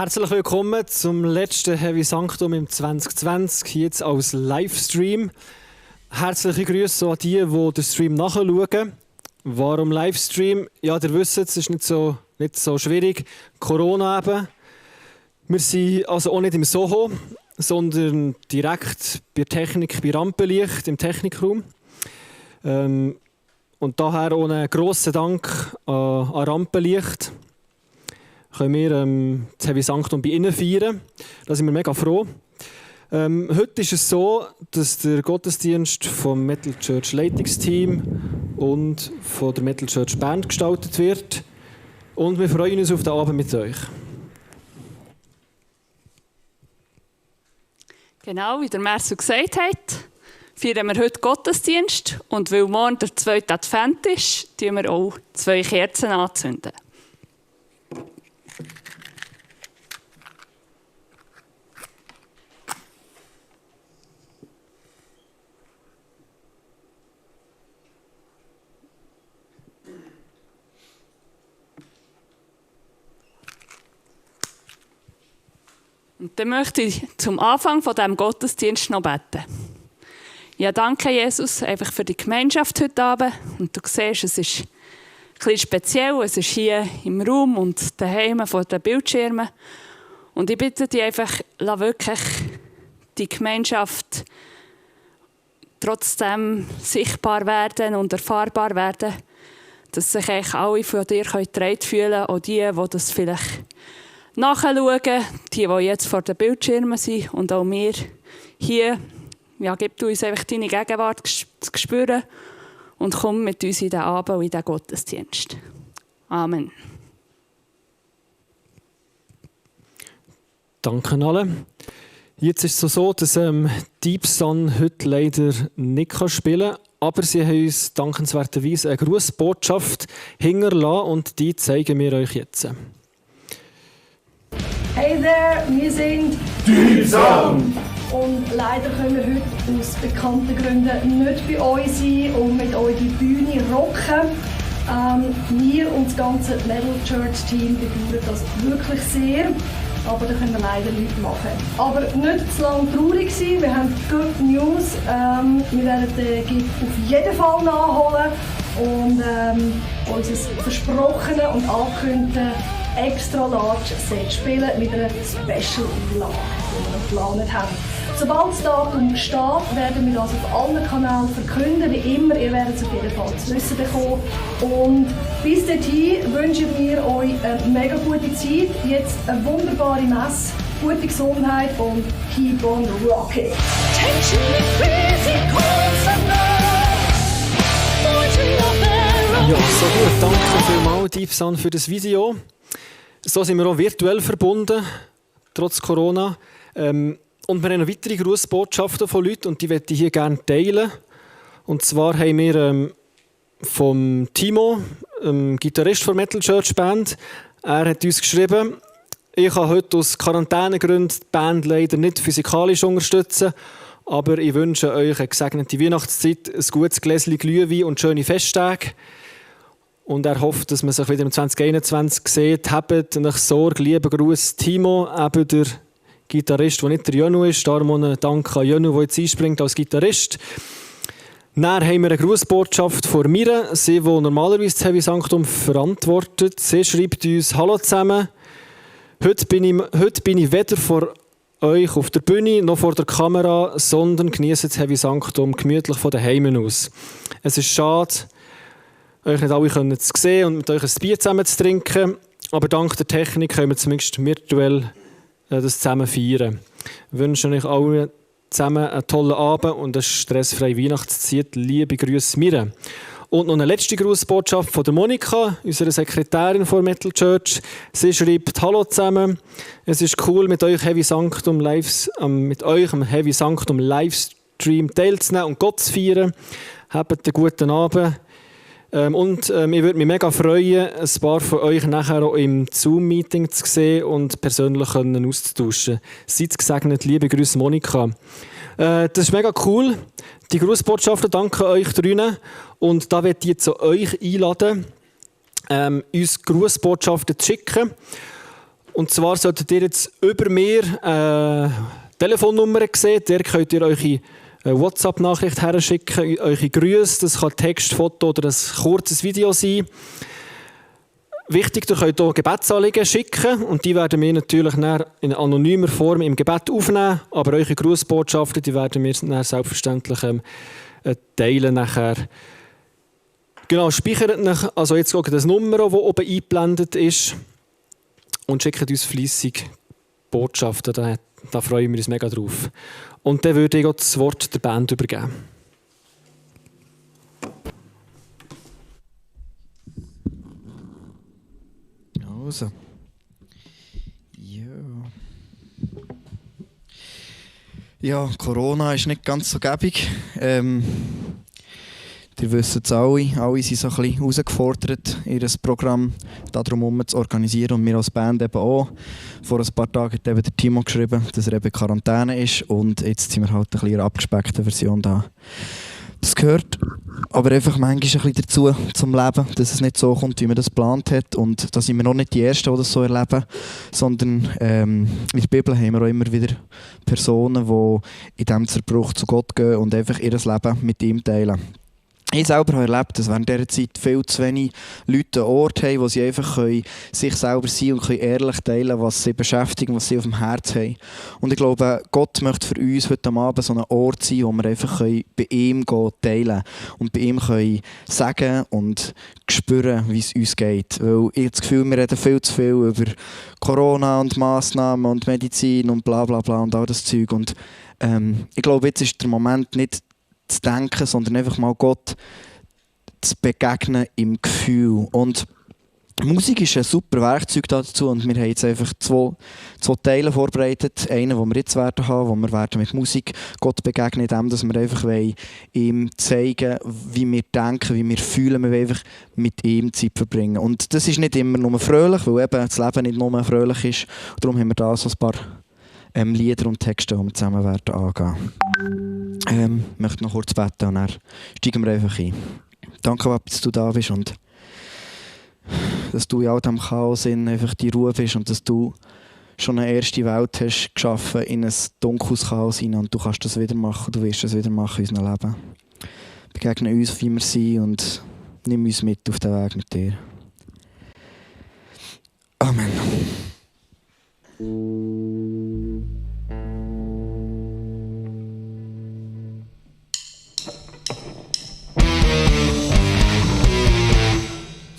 Herzlich willkommen zum letzten Heavy Sanctum im 2020, jetzt als Livestream. Herzliche Grüße an die den Stream nachschauen. Warum Livestream? Ja, ihr wisst, es ist nicht so schwierig. Corona eben. Wir sind also auch nicht im Soho, sondern direkt bei Technik, bei Rampenlicht im Technikraum. Und daher auch einen grossen Dank an Rampenlicht. Können wir das Heavy Sanctum bei Ihnen feiern. Da sind wir mega froh. Heute ist es so, dass der Gottesdienst vom Metal Church Leitungsteam und von der Metal Church Band gestaltet wird. Und wir freuen uns auf den Abend mit euch. Genau, wie der Marcel gesagt hat, feiern wir heute Gottesdienst. Und weil morgen der 2. Advent ist, zünden wir auch 2 Kerzen anzünden. Und dann möchte ich zum Anfang von diesem Gottesdienst noch beten. Ja, danke Jesus einfach für die Gemeinschaft heute Abend. Und du siehst, es ist ein bisschen speziell. Es ist hier im Raum und daheim vor den Bildschirmen. Und ich bitte dich einfach, lass wirklich die Gemeinschaft trotzdem sichtbar werden und erfahrbar werden, dass sich eigentlich alle von dir getragen fühlen können, auch die das vielleicht nachschauen, die jetzt vor den Bildschirmen sind und auch wir hier. Ja, gib du uns einfach deine Gegenwart zu spüren und komm mit uns in den Abend und in den Gottesdienst. Amen. Danke allen. Jetzt ist es so, dass Deep Sun heute leider nicht spielen kann, aber sie haben uns dankenswerterweise eine Grußbotschaft hinterlassen und die zeigen wir euch jetzt. Hey there, wir sind Deep Sun! Und leider können wir heute aus bekannten Gründen nicht bei euch sein und mit euch die Bühne rocken. Wir und das ganze Metal Church Team bedauern das wirklich sehr, aber da können wir leider nichts machen. Aber nicht zu lange traurig sein, wir haben Good News. Wir werden den Gig auf jeden Fall nachholen und unser versprochene und angekündigte extra large Set spielen mit einer Special Einlage, die wir geplant haben. Sobald das Datum steht, werden wir das auf allen Kanälen verkünden, wie immer. Ihr werdet es auf jeden Fall zu wissen bekommen. Und bis dahin wünschen wir euch eine mega gute Zeit, jetzt eine wunderbare Messe, gute Gesundheit und keep on rocking! Ja, so gut. Danke vielmals, Deep Sun, für das Video. So sind wir auch virtuell verbunden, trotz Corona. Und wir haben noch weitere Grußbotschaften von Leuten und die möchte ich hier gerne teilen. Und zwar haben wir vom Timo, Gitarrist der Metal Church Band, er hat uns geschrieben, ich kann heute aus Quarantänegründen die Band leider nicht physikalisch unterstützen, aber ich wünsche euch eine gesegnete Weihnachtszeit, ein gutes Gläschen Glühwein und schöne Festtage. Und er hofft, dass man sich wieder im 2021 sieht. Habt nach Sorge, lieber Gruß Timo, eben der Gitarrist, der nicht der Jönu ist. Darum einen Dank an Jönu, der jetzt einspringt als Gitarrist. Dann haben wir eine Grußbotschaft von Mira, sie, die normalerweise das Heavy Sanctum verantwortet. Sie schreibt uns: Hallo zusammen, heute bin ich weder vor euch auf der Bühne noch vor der Kamera, sondern genieße das Heavy Sanctum gemütlich von daheim aus. Es ist schade, euch nicht alle zu sehen und mit euch ein Bier zusammen zu trinken, aber dank der Technik können wir zumindest virtuell das zusammen feiern. Ich wünsche euch allen zusammen einen tollen Abend und eine stressfreie Weihnachtszeit. Liebe Grüße, Mira. Und noch eine letzte Grußbotschaft von der Monika, unserer Sekretärin von Metal Church. Sie schreibt: Hallo zusammen, es ist cool, mit euch am Heavy Sanctum Livestream teilzunehmen und Gott zu feiern. Habt einen guten Abend. Ich würde mich mega freuen, ein paar von euch nachher auch im Zoom-Meeting zu sehen und persönlich auszutauschen. Seid gesegnet, liebe Grüße Monika. Das ist mega cool. Die Grußbotschaften, danke euch drinnen. Und da möchte ich jetzt euch einladen, uns Grußbotschaften zu schicken. Und zwar solltet ihr jetzt über mir Telefonnummer sehen. Der könnt ihr eure WhatsApp-Nachricht herschicken, eure Grüße. Das kann Text, Foto oder ein kurzes Video sein. Wichtig, ihr könnt hier Gebetsanliegen schicken und die werden wir natürlich in anonymer Form im Gebet aufnehmen. Aber eure Grußbotschaften, die werden wir dann selbstverständlich teilen nachher. Genau, speichert nach, also jetzt das Nummer, das oben eingeblendet ist und schickt uns fleissig Botschaften. Da freuen wir uns mega drauf. Und dann würde ich auch das Wort der Band übergeben. Also. Ja, Corona ist nicht ganz so gäbig. Ihr wisst es alle sind so ein bisschen herausgefordert, ihr Programm darum zu organisieren. Und wir als Band eben auch. Vor ein paar Tagen hat eben der Timo geschrieben, dass er eben in Quarantäne ist. Und jetzt sind wir halt ein bisschen in einer abgespeckten Version da. Das gehört aber einfach manchmal ein bisschen dazu zum Leben, dass es nicht so kommt, wie man das geplant hat. Und da sind wir noch nicht die Ersten, die das so erleben, sondern in der Bibel haben wir auch immer wieder Personen, die in diesem Zerbruch zu Gott gehen und einfach ihr Leben mit ihm teilen. Ich selber habe erlebt, dass während dieser Zeit viel zu wenig Leute einen Ort haben, wo sie einfach sich selber sein und ehrlich teilen können, was sie beschäftigt, was sie auf dem Herz haben. Und ich glaube, Gott möchte für uns heute Abend so ein Ort sein, wo wir einfach bei ihm teilen können und bei ihm können sagen und spüren, wie es uns geht. Weil ich habe das Gefühl, wir reden viel zu viel über Corona und Massnahmen und Medizin und bla bla bla und all das Zeug. Und ich glaube, jetzt ist der Moment nicht zu denken, sondern einfach mal Gott zu begegnen im Gefühl. Und Musik ist ein super Werkzeug dazu und wir haben jetzt einfach zwei Teile vorbereitet. Einen, den wir jetzt werden haben, wo wir werden mit Musik Gott begegnen, indem dass wir einfach ihm zeigen, wie wir denken, wie wir fühlen. Wir wollen einfach mit ihm Zeit verbringen. Und das ist nicht immer nur fröhlich, weil eben das Leben nicht nur fröhlich ist. Und darum haben wir da so ein paar Lieder und Texte, die wir zusammen werden angehen. Ich möchte noch kurz beten und dann steigen wir einfach ein. Danke, Papi, dass du da bist und dass du in all diesem Chaos einfach die Ruhe bist und dass du schon eine erste Welt hast geschaffen in ein dunkles Chaos hinein und du kannst das wieder machen, du wirst das wieder machen in unserem Leben. Begegne uns, wie wir sind und nimm uns mit auf den Weg mit dir. Amen.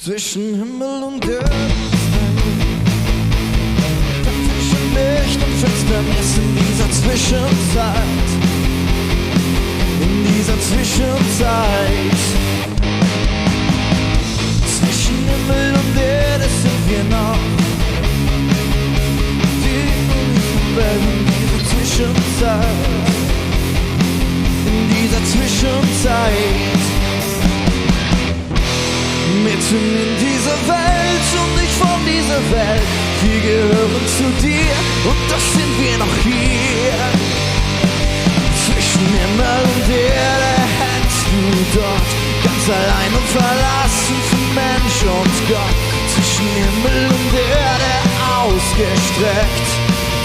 Zwischen Himmel und Erde, zwischen Licht und Finsternis in dieser Zwischenzeit, zwischen Himmel und Erde sind wir noch, in dieser Zwischenzeit, mitten in dieser Welt und nicht von dieser Welt. Wir gehören zu dir und doch sind wir noch hier. Zwischen Himmel und Erde hängst du dort, ganz allein und verlassen von Mensch und Gott. Zwischen Himmel und Erde ausgestreckt,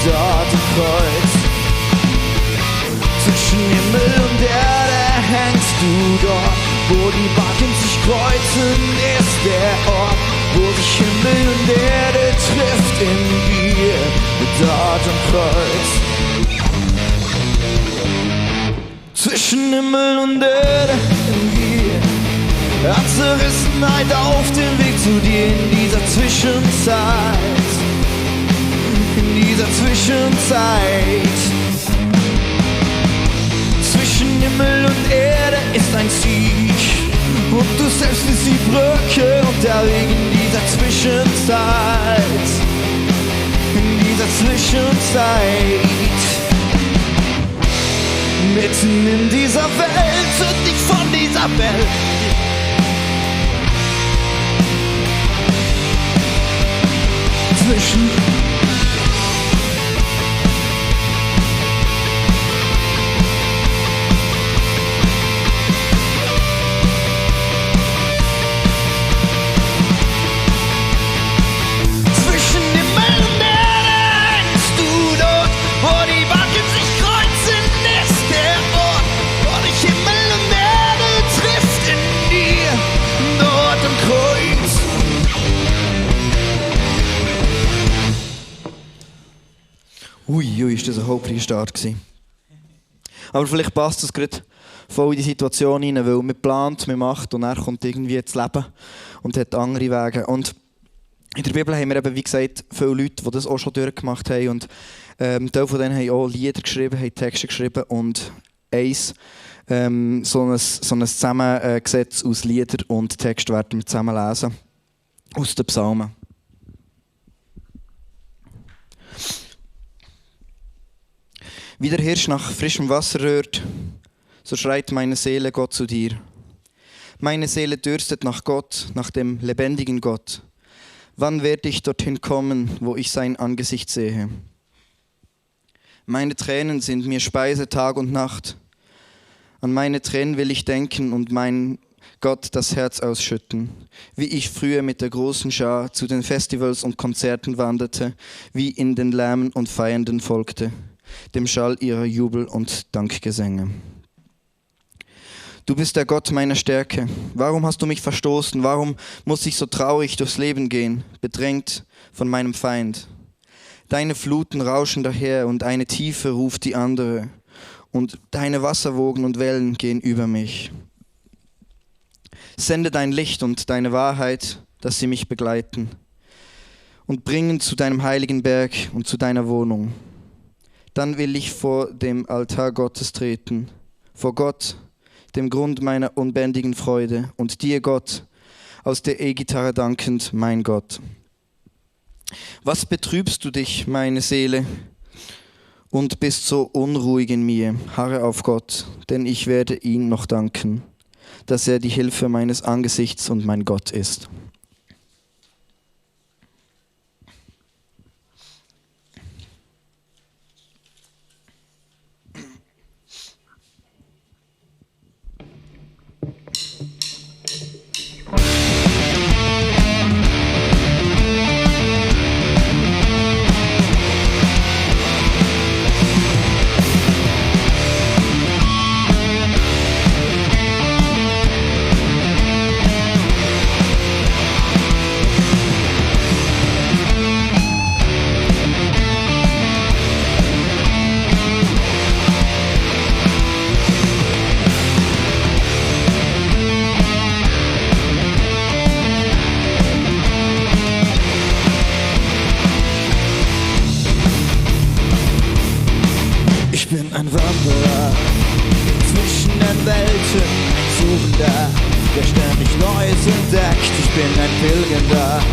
dort im Kreuz. Zwischen Himmel und Erde hängst du dort, wo die Balken sich kreuzen, ist der Ort, wo sich Himmel und Erde trifft in dir, dort am Kreuz. Zwischen Himmel und Erde in dir, hat Zerrissenheit auf dem Weg zu dir in dieser Zwischenzeit, in dieser Zwischenzeit. Zwischen Himmel und Erde ist ein Sieg und du selbst bist die Brücke und der Weg in dieser Zwischenzeit, in dieser Zwischenzeit, mitten in dieser Welt und nicht von dieser Welt. Zwischen Himmel und Erde. Ui, ist das ein holpriger Start gewesen. Aber vielleicht passt das gerade voll in die Situation rein, weil man plant, man macht und er kommt irgendwie ins Leben und hat andere Wege. Und in der Bibel haben wir eben, wie gesagt, viele Leute, die das auch schon durchgemacht haben. Und Teil von denen haben auch Lieder geschrieben, haben Texte geschrieben. Und eins, so ein Zusammengesetz aus Liedern und Text werden wir zusammen lesen. Aus den Psalmen. Wie der Hirsch nach frischem Wasser rührt, so schreit meine Seele Gott zu dir. Meine Seele dürstet nach Gott, nach dem lebendigen Gott. Wann werde ich dorthin kommen, wo ich sein Angesicht sehe? Meine Tränen sind mir Speise Tag und Nacht. An meine Tränen will ich denken und mein Gott das Herz ausschütten. Wie ich früher mit der großen Schar zu den Festivals und Konzerten wanderte, wie in den Lärmen und Feiernden folgte, dem Schall ihrer Jubel- und Dankgesänge. Du bist der Gott meiner Stärke. Warum hast du mich verstoßen? Warum muss ich so traurig durchs Leben gehen, bedrängt von meinem Feind? Deine Fluten rauschen daher und eine Tiefe ruft die andere. Und deine Wasserwogen und Wellen gehen über mich. Sende dein Licht und deine Wahrheit, dass sie mich begleiten und bringen zu deinem heiligen Berg und zu deiner Wohnung. Dann will ich vor dem Altar Gottes treten, vor Gott, dem Grund meiner unbändigen Freude, und dir, Gott, aus der E-Gitarre dankend, mein Gott. Was betrübst du dich, meine Seele, und bist so unruhig in mir? Harre auf Gott, denn ich werde ihm noch danken, dass er die Hilfe meines Angesichts und mein Gott ist. Ich bin ein Wanderer zwischen den Welten, ein Suchender, der ständig Neues entdeckt. Ich bin ein Pilgernder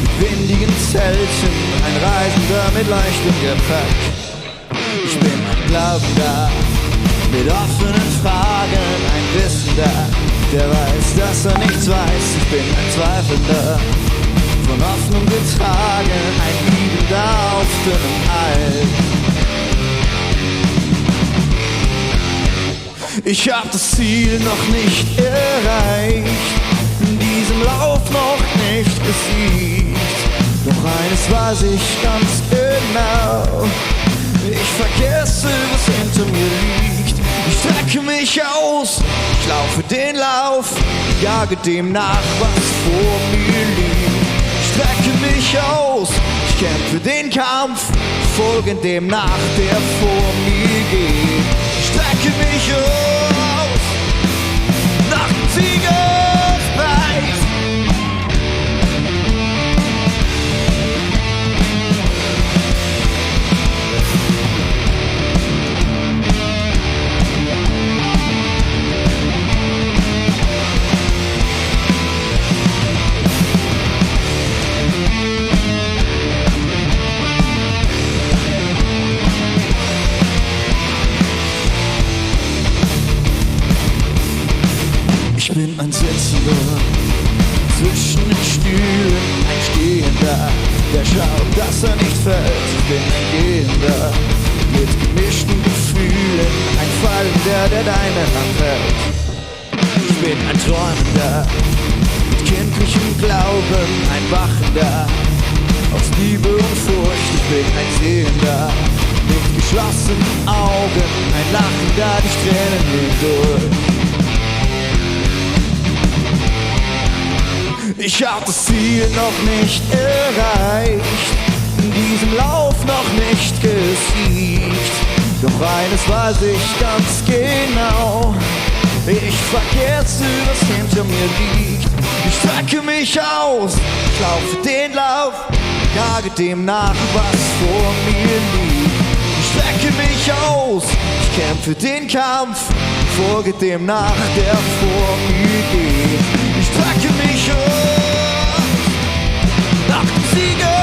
mit windigen Zelten, ein Reisender mit leichtem Gepäck. Ich bin ein Glaubender mit offenen Fragen, ein Wissender, der weiß, dass er nichts weiß. Ich bin ein Zweifelnder, von Hoffnung getragen, ein Liebender auf dünnem Eis. Ich hab das Ziel noch nicht erreicht, in diesem Lauf noch nicht gesiegt. Doch eines weiß ich ganz genau, ich vergesse, was hinter mir liegt. Ich strecke mich aus, ich laufe den Lauf, jage dem nach, was vor mir liegt. Ich strecke mich aus, ich kämpfe den Kampf, folge dem nach, der vor mir geht. Ich strecke mich aus, nach dem Siegespreis. Ich bin ein Sitzender zwischen den Stühlen, ein Stehender, der schaut, dass er nicht fällt. Ich bin ein Gehender mit gemischten Gefühlen, ein Fallender, der deine Hand hält. Ich bin ein Träumender mit kindlichem Glauben, ein Wachender aus Liebe und Furcht. Ich bin ein Sehender mit geschlossenen Augen, ein Lachender, die Tränen hindurch. Ich hab das Ziel noch nicht erreicht, in diesem Lauf noch nicht gesiegt. Doch eines weiß ich ganz genau, ich vergesse, was hinter mir liegt. Ich strecke mich aus, ich laufe den Lauf, jage dem nach, was vor mir liegt. Ich strecke mich aus, ich kämpfe den Kampf, folge dem nach, der vor mir geht. Ich strecke mich aus, nach dem Siegespreis.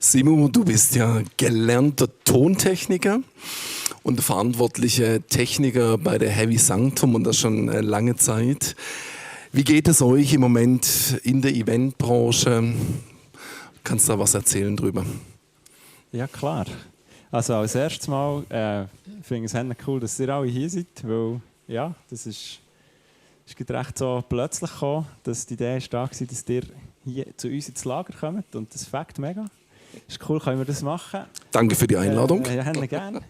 Simon, du bist ja gelernter Tontechniker und verantwortlicher Techniker bei der Heavy Sanctum und das schon lange Zeit. Wie geht es euch im Moment in der Eventbranche? Kannst du da was erzählen drüber? Ja, klar. Also als erstes Mal finde ich es cool, dass ihr alle hier seid, weil ja, das ist recht so plötzlich gekommen, dass die Idee da war, dass ihr hier zu uns ins Lager kommt und das fängt mega. Ist cool, können wir das machen. Danke für die Einladung. Ja, gerne.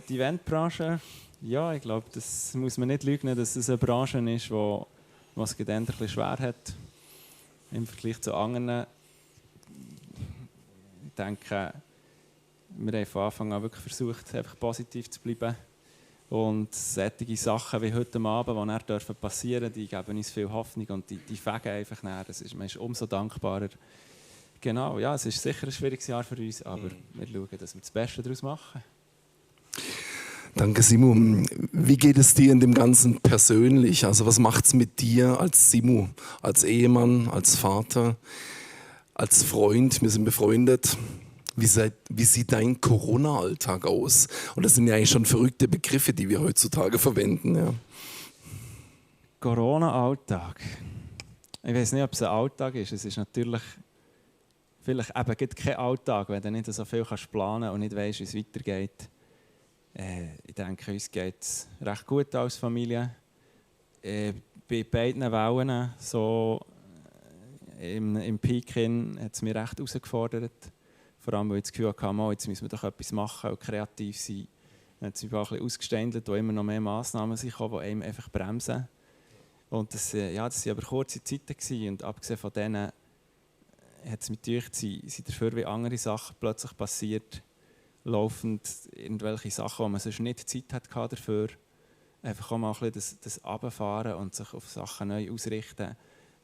Die Eventbranche, ja, ich glaube, das muss man nicht leugnen, dass es eine Branche ist, die es ein bisschen schwer hat im Vergleich zu anderen. Ich denke, wir haben von Anfang an wirklich versucht, einfach positiv zu bleiben. Und solche Sachen wie heute Abend, die dann passieren dürfen, die geben uns viel Hoffnung und die fegen einfach näher. Man ist umso dankbarer. Genau, ja, es ist sicher ein schwieriges Jahr für uns, aber wir schauen, dass wir das Beste daraus machen. Danke, Simon. Wie geht es dir in dem Ganzen persönlich? Also was macht es mit dir als Simon, als Ehemann, als Vater, als Freund? Wir sind befreundet. Wie sieht dein Corona-Alltag aus? Und das sind ja eigentlich schon verrückte Begriffe, die wir heutzutage verwenden. Ja. Corona-Alltag. Ich weiß nicht, ob es ein Alltag ist. Es ist natürlich vielleicht eben kein Alltag, wenn du nicht so viel planen kannst und nicht weißt, wie es weitergeht. Ich denke, uns geht es recht gut als Familie. Bei beiden Wellen, so im Peak hat es mich recht herausgefordert. Vor allem, weil ich das Gefühl hatte, jetzt müssen wir doch etwas machen und kreativ sein. Dann hat es mich auch ein bisschen ausgeständelt, wo immer noch mehr Massnahmen sind, die einem einfach bremsen. Und das waren aber kurze Zeiten. Und abgesehen von denen hat es mich gedacht, sind dafür wie andere Sachen plötzlich passiert. Laufend irgendwelche Sachen, wo man sonst nicht Zeit hatte dafür. Einfach auch mal ein bisschen das Runterfahren und sich auf Sachen neu ausrichten.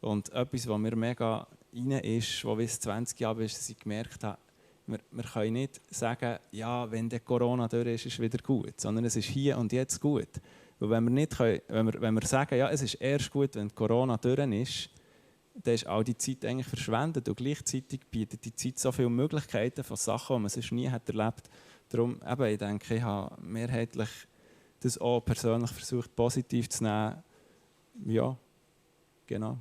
Und etwas, was mir mega rein ist, wo bis 20 Jahre ist, dass ich gemerkt habe, wir können nicht sagen, ja, wenn der Corona durch ist, ist es wieder gut, sondern es ist hier und jetzt gut. Weil wenn wir nicht können, wenn wir sagen, ja, es ist erst gut, wenn Corona durch ist, dann ist all die Zeit eigentlich verschwendet und gleichzeitig bietet die Zeit so viele Möglichkeiten von Sachen, die man sonst nie hat erlebt. Darum, ich denke, ich habe mehrheitlich das auch persönlich versucht, positiv zu nehmen. Ja, genau.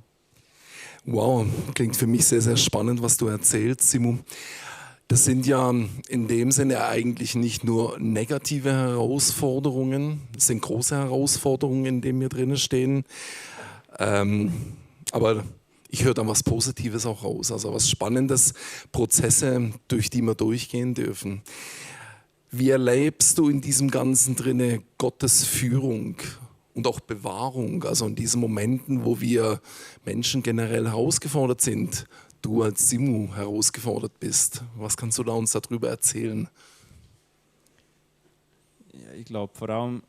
Wow, klingt für mich sehr, sehr spannend, was du erzählst, Simon. Das sind ja in dem Sinne eigentlich nicht nur negative Herausforderungen, es sind große Herausforderungen, in denen wir drinnen stehen. Aber ich höre da was Positives auch raus, also was Spannendes, Prozesse, durch die wir durchgehen dürfen. Wie erlebst du in diesem Ganzen drinne Gottes Führung und auch Bewahrung, also in diesen Momenten, wo wir Menschen generell herausgefordert sind? Du als Simon herausgefordert bist. Was kannst du da uns darüber erzählen? Ja, ich glaube, vor allem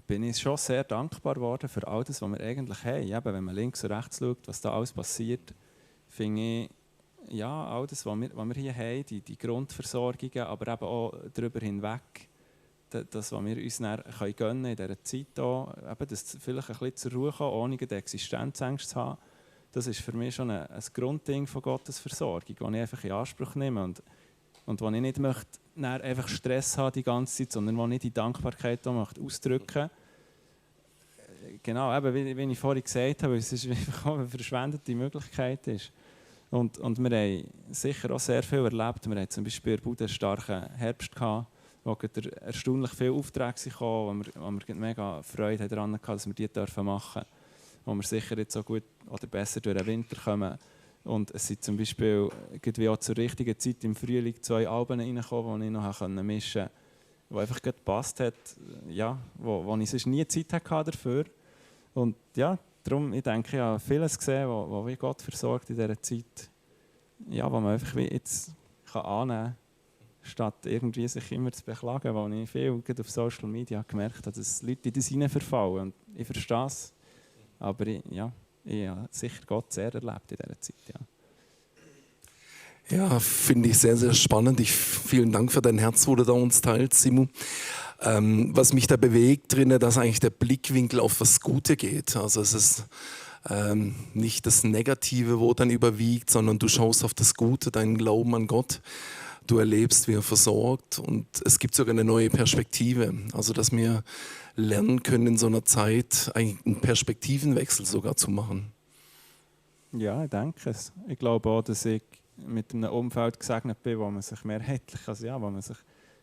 bin ich schon sehr dankbar geworden für all das, was wir eigentlich haben. Eben, wenn man links und rechts schaut, was da alles passiert, finde ich, ja, all das, was wir hier haben, die Grundversorgungen, aber eben auch darüber hinweg, das, was wir uns dann gönnen können in dieser Zeit, hier, eben, das vielleicht ein bisschen zur Ruhe kommen, ohne die Existenzängste zu haben. Das ist für mich schon ein Grundding von Gottes Versorgung, das ich einfach in Anspruch nehme und wo ich nicht möchte dann einfach Stress haben die ganze Zeit, sondern wo nicht die Dankbarkeit ausdrücken möchte. Genau, eben, wie ich vorhin gesagt habe, es ist einfach auch eine verschwendete Möglichkeit ist. Und wir haben sicher auch sehr viel erlebt. Wir hatten zum Beispiel in der Bude einen starken Herbst gehabt, wo erstaunlich viele Aufträge kamen, wo wir mega Freude daran hatten, dass wir die machen dürfen. Wo wir sicher jetzt so gut oder besser durch den Winter kommen. Und es sind zum Beispiel auch zur richtigen Zeit im Frühling 2 Alben reingekommen, die ich noch mischen konnte, die einfach gut gepasst hat, ja, wo ich sonst nie Zeit hatte dafür. Und ja, darum, ich denke, ich habe vieles gesehen, wo wie Gott versorgt in dieser Zeit, ja, wo man einfach wie jetzt annehmen kann, statt irgendwie sich immer zu beklagen, wo ich viel auf Social Media gemerkt habe, dass Leute in das hinein verfallen. Und ich verstehe es, aber ich habe sicher Gott sehr erlebt in dieser Zeit. Ja, finde ich sehr, sehr spannend. Vielen Dank für dein Herz, wo du da uns teilst, Simon. Was mich da bewegt drinnen, dass eigentlich der Blickwinkel auf das Gute geht. Also es ist nicht das Negative, wo dann überwiegt, sondern du schaust auf das Gute, deinen Glauben an Gott. Du erlebst, wie er versorgt und es gibt sogar eine neue Perspektive. Also dass wir lernen können in so einer Zeit eigentlich einen Perspektivenwechsel sogar zu machen. Ja, ich denke es. Ich glaube auch, dass ich mit einem Umfeld gesegnet bin, wo man sich mehrheitlich, wo man sich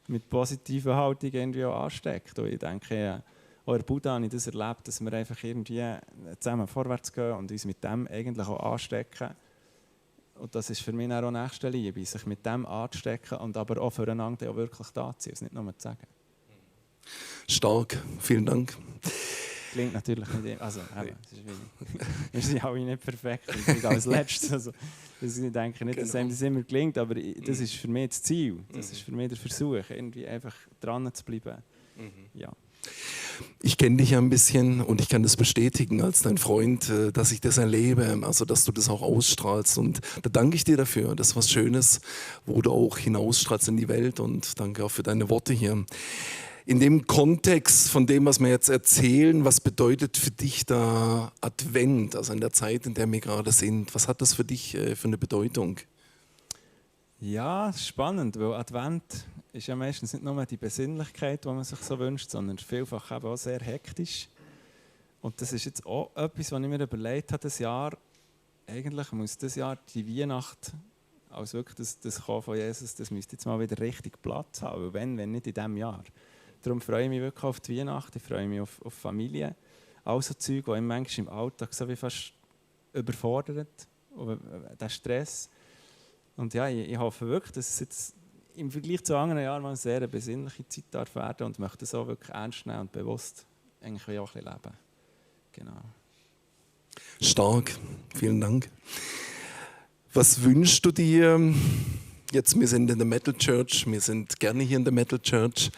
mit positiver Haltung irgendwie auch ansteckt. Und ich denke, auch in Buddha habe ich das erlebt, dass wir einfach irgendwie zusammen vorwärts gehen und uns mit dem eigentlich auch anstecken. Und das ist für mich auch Nächstenliebe, sich mit dem anzustecken und aber auch füreinander auch wirklich da zu sein, es nicht nur zu sagen. Stark, vielen Dank. Klingt natürlich nicht, also wir sind alle nicht perfekt und nicht als Letztes. Also, ich denke nicht, dass einem das immer gelingt, aber das ist für mich das Ziel. Das ist für mich der Versuch, irgendwie einfach dran zu bleiben. Ja. Ich kenne dich ja ein bisschen und ich kann das bestätigen als dein Freund, dass ich das erlebe, also dass du das auch ausstrahlst und da danke ich dir dafür. Das ist was Schönes, wo du auch hinausstrahlst in die Welt und danke auch für deine Worte hier. In dem Kontext von dem, was wir jetzt erzählen, was bedeutet für dich da Advent, also in der Zeit, in der wir gerade sind? Was hat das für dich für eine Bedeutung? Ja, spannend, weil Advent ist ja meistens nicht nur die Besinnlichkeit, die man sich so wünscht, sondern vielfach eben auch sehr hektisch. Und das ist jetzt auch etwas, was ich mir überlegt habe, das Jahr, eigentlich muss das Jahr die Weihnacht, als wirklich das Kommen von Jesus, das müsste jetzt mal wieder richtig Platz haben, wenn nicht in diesem Jahr. Darum freue ich mich wirklich auf die Weihnacht, ich freue mich auf Familie. All so Zeug, die mich manchmal im Alltag so wie fast überfordert, der Stress. Und ja, ich hoffe wirklich, dass es jetzt im Vergleich zu anderen Jahren mal eine sehr besinnliche Zeit darf werden und möchte das auch wirklich ernst nehmen und bewusst eigentlich auch ein bisschen leben. Genau. Stark, vielen Dank. Was wünschst du dir? Jetzt, wir sind in der Metal Church, wir sind gerne hier in der Metal Church.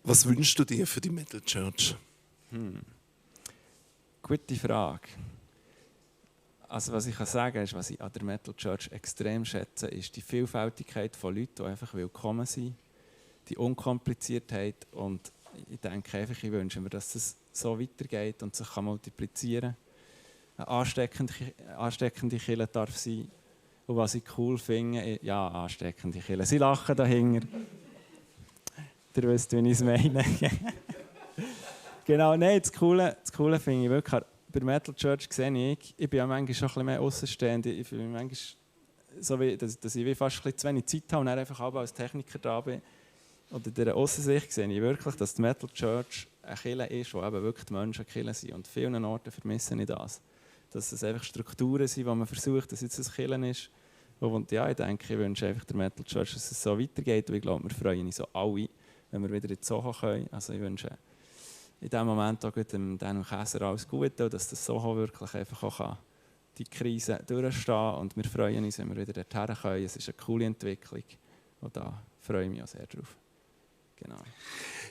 Was wünschst du dir für die Metal Church? Gute Frage. Also was ich kann sagen ist, was ich an der Metal Church extrem schätze, ist die Vielfältigkeit von Leuten, die einfach willkommen sind, die Unkompliziertheit und ich denke einfach, ich wünsche mir, dass es so weitergeht und sich kann multiplizieren kann. Eine ansteckende Kirche darf sein und was ich cool finde, ja, ansteckende Kirche. Sie lachen dahinter. Ihr wisst, wie ich es meine. Genau, nein, das Coole finde ich wirklich, bei der Metal Church sehe ich bin ja manchmal schon ein bisschen mehr außenstehend. Ich fühle mich manchmal so, dass ich fast ein bisschen zu wenig Zeit habe und dann einfach als Techniker da bin. Und in dieser Aussensicht sehe ich wirklich, dass die Metal Church eine Kirche ist, wo eben wirklich die Menschen Kirche sind. Und an vielen Orten vermisse ich das. Dass es einfach Strukturen sind, wo man versucht, dass jetzt ein Kirche ist. Und ja, ich denke, ich wünsche einfach der Metal Church, dass es so weitergeht. Und ich glaube, wir freuen uns so alle, wenn wir wieder in die Soho können. Also ich wünsche in diesem Moment auch dem Daniel Käser alles Gute, dass das Soho wirklich einfach auch die Krise durchstehen kann. Und wir freuen uns, wenn wir wieder dorthin können. Es ist eine coole Entwicklung und da freue ich mich auch sehr drauf. Genau.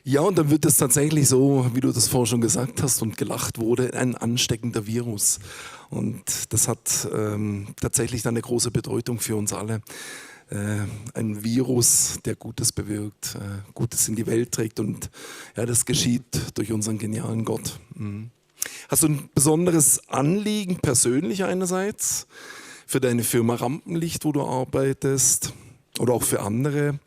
Ja, und dann wird es tatsächlich so, wie du das vorher schon gesagt hast und gelacht wurde, ein ansteckender Virus. Und das hat tatsächlich dann eine große Bedeutung für uns alle. Ein Virus, der Gutes bewirkt, Gutes in die Welt trägt und ja, das geschieht durch unseren genialen Gott. Hast du ein besonderes Anliegen, persönlich einerseits, für deine Firma Rampenlicht, wo du arbeitest oder auch für andere?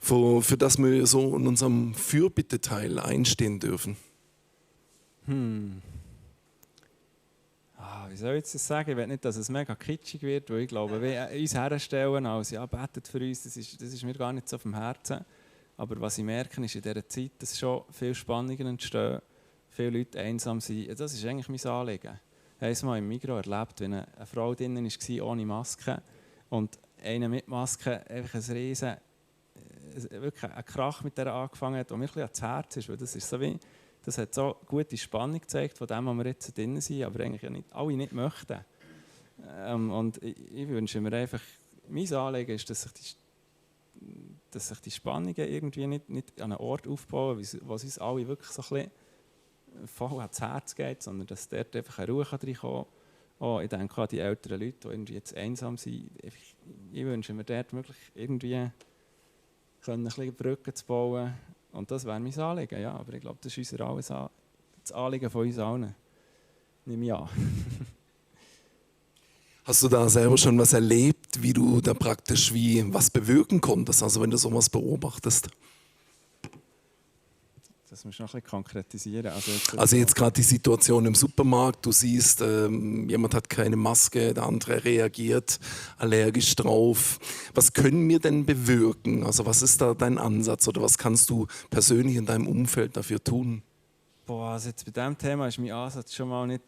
für das wir so in unserem Fürbitteteil einstehen dürfen? Wie soll ich das sagen? Ich will nicht, dass es mega kitschig wird, weil ich glaube, wir uns herstellen, als ja, betet für uns, das ist mir gar nicht so auf dem Herzen. Aber was ich merke, ist in dieser Zeit, dass schon viele Spannungen entstehen, viele Leute einsam sind. Das ist eigentlich mein Anliegen. Ich habe es mal im Migros erlebt, wenn eine Frau drinnen war ohne Maske und einer mit Maske einfach wirklich ein Krach mit der angefangen hat, der mir ein bisschen ans Herz ist, weil das hat so gute Spannung gezeigt von dem, wo wir jetzt drin sind, aber eigentlich ja nicht, alle nicht möchten. Und ich wünsche mir einfach, mein Anliegen ist, dass sich die Spannungen irgendwie nicht an einen Ort aufbauen, wo es uns alle wirklich so ein bisschen voll ans Herz geht, sondern dass dort einfach eine Ruhe reinkommen kann. Ich denke an die älteren Leute, die irgendwie jetzt einsam sind. Ich wünsche mir dort wirklich irgendwie ein bisschen Brücken zu bauen. Und das wäre mein Anliegen, ja. Aber ich glaube, das ist das Anliegen von uns allen. Nehme ich an. Hast du da selber schon was erlebt, wie du da praktisch was bewirken konntest, also wenn du sowas beobachtest? Das muss ich noch ein bisschen konkretisieren. Also jetzt gerade die Situation im Supermarkt, du siehst, jemand hat keine Maske, der andere reagiert allergisch drauf. Was können wir denn bewirken? Also was ist da dein Ansatz oder was kannst du persönlich in deinem Umfeld dafür tun? Also jetzt bei diesem Thema ist mein Ansatz schon mal nicht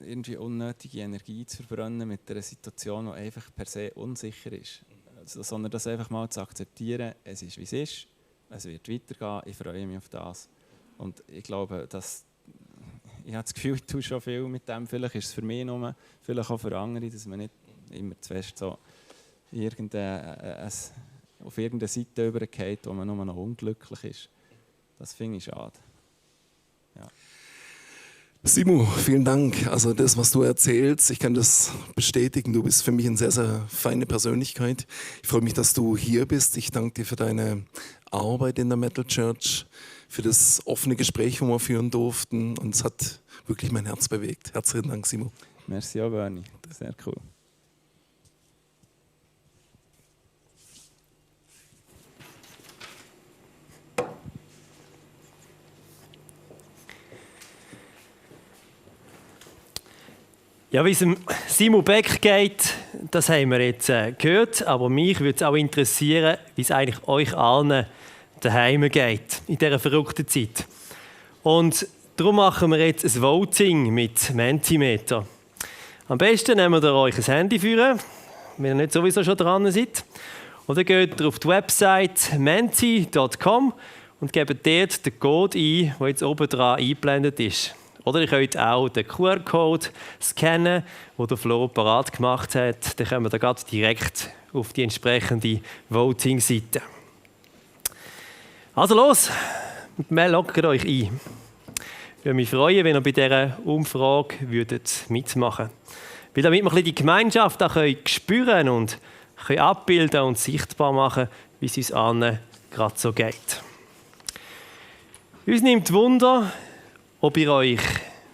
irgendwie unnötige Energie zu verbrennen mit einer Situation, die einfach per se unsicher ist. Sondern das einfach mal zu akzeptieren, es ist wie es ist, es wird weitergehen, ich freue mich auf das. Und ich glaube, ich habe das Gefühl, ich tue schon viel mit dem. Vielleicht ist es für mich nur, vielleicht auch für andere, dass man nicht immer zu fest so auf irgendeine Seite übergeht, wo man nur noch unglücklich ist. Das finde ich schade. Ja. Simo, vielen Dank. Also das, was du erzählst, ich kann das bestätigen. Du bist für mich eine sehr, sehr feine Persönlichkeit. Ich freue mich, dass du hier bist. Ich danke dir für deine Arbeit in der Metal Church, für das offene Gespräch, das wir führen durften. Und es hat wirklich mein Herz bewegt. Herzlichen Dank, Simo. Merci auch, Bernie. Sehr cool. Ja, wie es Simo Beck geht, das haben wir jetzt gehört. Aber mich würde es auch interessieren, wie es eigentlich euch allen daheim geht in dieser verrückten Zeit. Und darum machen wir jetzt ein Voting mit Mentimeter. Am besten nehmt ihr euch ein Handy führen, wenn ihr nicht sowieso schon dran seid. Und dann geht ihr auf die Website menti.com und gebt dort den Code ein, der jetzt oben dran eingeblendet ist. Oder ihr könnt auch den QR-Code scannen, den der Flo parat gemacht hat. Dann kommen wir da direkt auf die entsprechende Voting-Seite. Also los, loggt euch ein. Ich würde mich freuen, wenn ihr bei dieser Umfrage mitmachen würdet. Weil damit wir die Gemeinschaft auch spüren und abbilden und sichtbar machen, wie es uns allen gerade so geht. Uns nimmt Wunder, ob ihr euch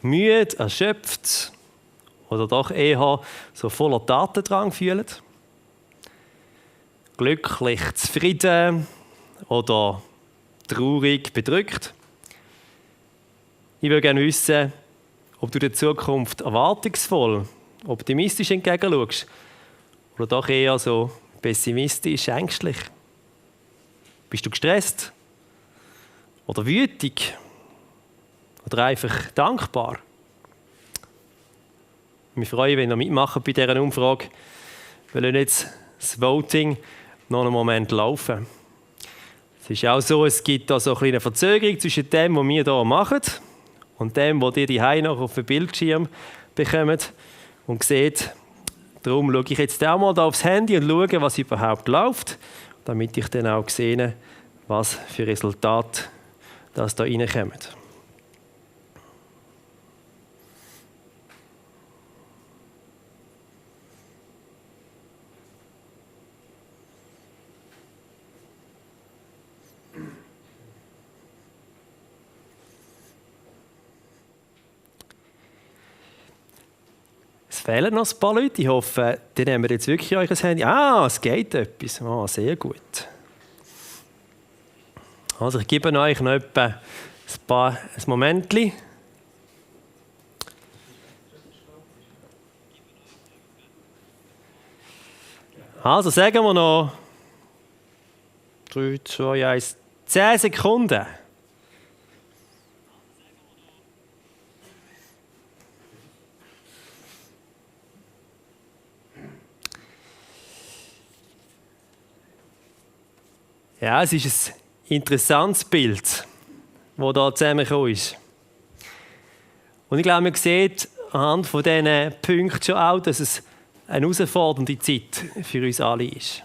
müde, erschöpft oder doch eher so voller Tatendrang fühlt. Glücklich, zufrieden oder traurig, bedrückt. Ich würde gerne wissen, ob du der Zukunft erwartungsvoll, optimistisch entgegenschaust oder doch eher so pessimistisch, ängstlich. Bist du gestresst oder wütig? Oder einfach dankbar. Wir freuen, wenn ihr mitmacht bei dieser Umfrage. Wir lassen jetzt das Voting noch einen Moment laufen. Es ist auch so, es gibt da so eine kleine Verzögerung zwischen dem, was wir hier machen, und dem, was ihr daheim noch auf dem Bildschirm bekommt und seht. Darum schaue ich jetzt auch mal da aufs Handy und schaue, was überhaupt läuft, damit ich dann auch sehe, was für Resultate das da reinkommen. Es fehlen noch ein paar Leute. Ich hoffe, die nehmen jetzt wirklich euch ein Handy. Es geht etwas. Sehr gut. Also ich gebe euch noch etwa ein Momentchen. Also sagen wir noch 3, 2, 1, 10 Sekunden. Ja, es ist ein interessantes Bild, das hier zusammengekommen ist. Und ich glaube, man sieht anhand von diesen Punkten schon auch, dass es eine herausfordernde Zeit für uns alle ist.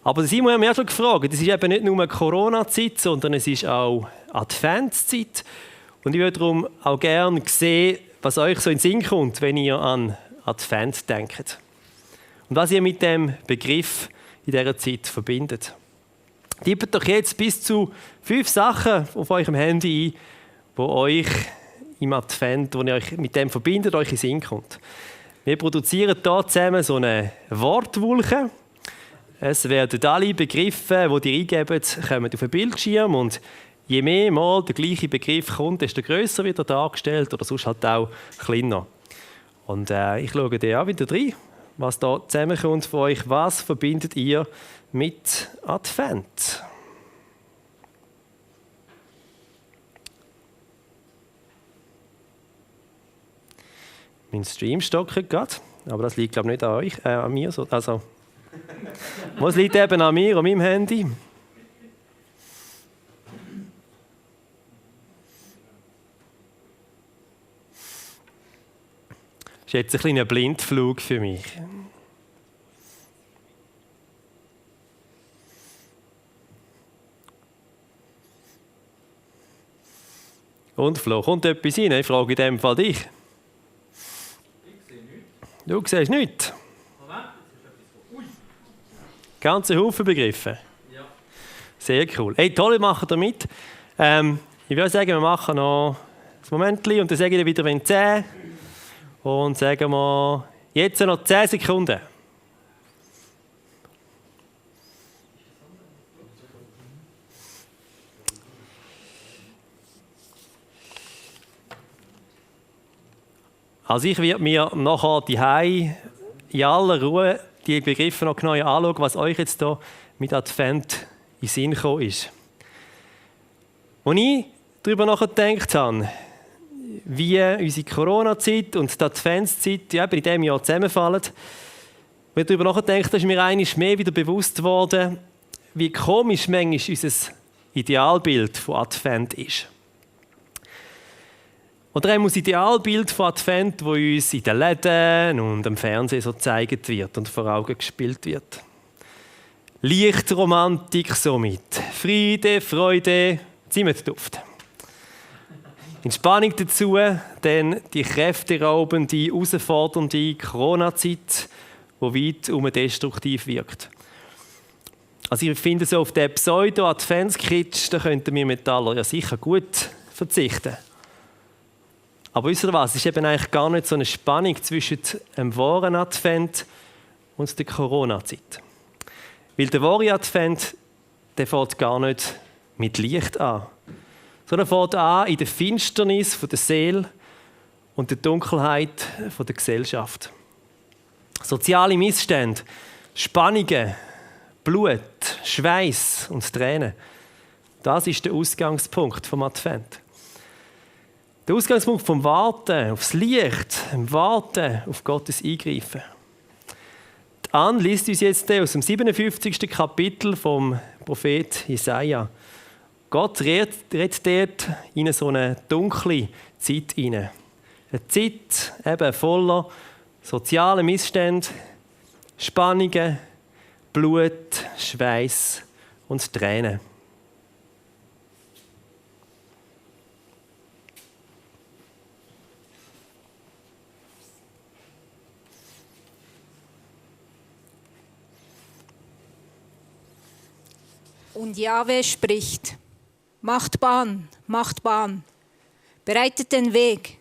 Aber Simon hat mich auch schon gefragt, es ist eben nicht nur eine Corona-Zeit, sondern es ist auch Adventszeit. Und ich würde darum auch gerne sehen, was euch so in den Sinn kommt, wenn ihr an Advent denkt. Und was ihr mit dem Begriff in dieser Zeit verbindet. Tippt doch jetzt bis zu 5 Sachen auf eurem Handy ein, die euch im Advent, die ihr euch mit dem verbindet, euch in den Sinn kommt. Wir produzieren hier zusammen so eine Wortwolke. Es werden alle Begriffe, die ihr eingeben, kommen auf den Bildschirm. Und je mehr Mal der gleiche Begriff kommt, desto grösser wird er dargestellt oder sonst halt auch kleiner. Und ich schaue dir auch wieder rein, was da zusammenkommt von euch. Was verbindet ihr mit Advent? Mein Stream stockt gerade, aber das liegt glaube ich nicht an euch, an mir. Also, was liegt eben an mir, an meinem Handy? Das ist jetzt ein kleiner Blindflug für mich. Und Flo, kommt etwas rein? Ich frage in dem Fall dich. Du siehst nichts. Ganze Haufen Begriffe. Ja. Sehr cool. Hey, toll, machen wir mit. Ich würde sagen, wir machen noch ein Momentchen und dann sage ich wieder, wenn 10. Und sagen wir jetzt noch 10 Sekunden. Also ich werde mir nachher daheim in aller Ruhe die Begriffe noch genau anschauen, was euch jetzt hier mit Advent in den Sinn gekommen ist. Als ich darüber nachgedacht habe, wie unsere Corona-Zeit und die Adventszeit in diesem Jahr zusammenfallen, wenn ich darüber nachgedacht, ist mir einmal mehr wieder bewusst geworden, wie komisch manchmal unser Idealbild von Advent ist. Oder auch das Idealbild von Advent, das uns in den Läden und am Fernsehen so gezeigt wird und vor Augen gespielt wird. Lichtromantik somit. Friede, Freude, Zimtduft. Entspannung dazu, dann die kräfteraubende, herausfordernde Corona-Zeit, die weit destruktiv wirkt. Also ich finde, so auf den Pseudo-Adventskitsch, da könnten wir Metaller ja sicher gut verzichten. Aber wisst ihr was, es ist eben eigentlich gar nicht so eine Spannung zwischen dem wahren Advent und der Corona-Zeit. Weil der wahre Advent, der fängt gar nicht mit Licht an, sondern fängt an in der Finsternis der Seele und der Dunkelheit der Gesellschaft. Soziale Missstände, Spannungen, Blut, Schweiß und Tränen. Das ist der Ausgangspunkt vom Advent. Der Ausgangspunkt vom Warten aufs Licht, dem Warten auf Gottes Eingreifen. Die Anne liest uns jetzt aus dem 57. Kapitel vom Prophet Jesaja. Gott redet dort in so eine dunkle Zeit hinein. Eine Zeit eben voller sozialer Missstände, Spannungen, Blut, Schweiß und Tränen. Und Jahwe spricht: Macht Bahn, bereitet den Weg,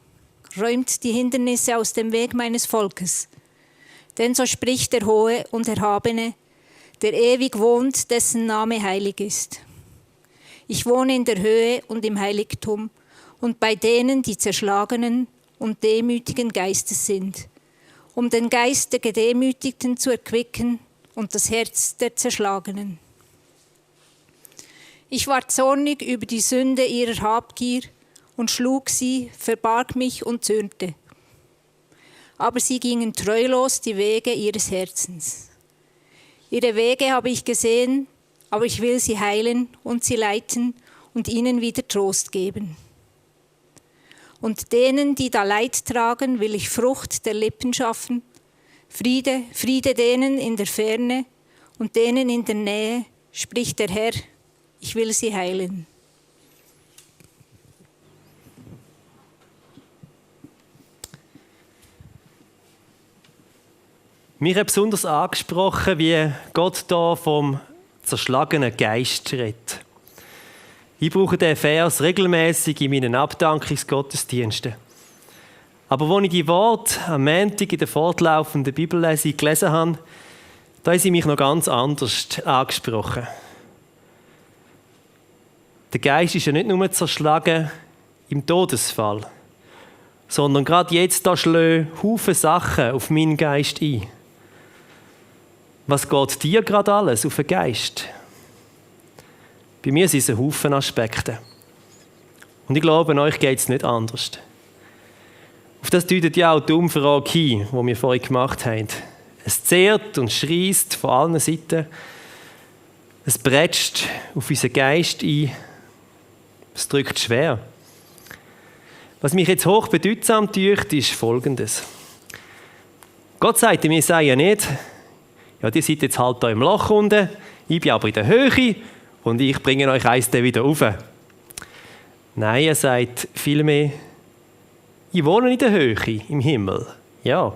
räumt die Hindernisse aus dem Weg meines Volkes. Denn so spricht der Hohe und Erhabene, der ewig wohnt, dessen Name heilig ist. Ich wohne in der Höhe und im Heiligtum und bei denen, die zerschlagenen und demütigen Geistes sind, um den Geist der Gedemütigten zu erquicken und das Herz der Zerschlagenen. Ich war zornig über die Sünde ihrer Habgier und schlug sie, verbarg mich und zürnte. Aber sie gingen treulos die Wege ihres Herzens. Ihre Wege habe ich gesehen, aber ich will sie heilen und sie leiten und ihnen wieder Trost geben. Und denen, die da Leid tragen, will ich Frucht der Lippen schaffen, Friede, Friede denen in der Ferne und denen in der Nähe, spricht der Herr, ich will sie heilen. Mich hat besonders angesprochen, wie Gott da vom zerschlagenen Geist redet. Ich brauche diesen Vers regelmäßig in meinen Abdankungsgottesdiensten. Aber als ich die Worte am Montag in der fortlaufenden Bibellesung gelesen habe, da haben sie mich noch ganz anders angesprochen. Der Geist ist ja nicht nur zerschlagen im Todesfall, sondern gerade jetzt da schlagen Haufen Sachen auf meinen Geist ein. Was geht dir gerade alles auf den Geist? Bei mir sind es ein Haufen Aspekte. Und ich glaube, euch geht es nicht anders. Auf das deutet ja auch die Umfrage hin, die wir vorhin gemacht haben. Es zehrt und schreist von allen Seiten. Es bretscht auf unseren Geist ein. Es drückt schwer. Was mich jetzt hochbedeutsam tut, ist Folgendes. Gott sagt dem Jesaja nicht, ja, die seid jetzt halt da im Loch unten, ich bin aber in der Höhe und ich bringe euch eins wieder rauf. Nein, er sagt vielmehr, ich wohne in der Höhe, im Himmel, ja.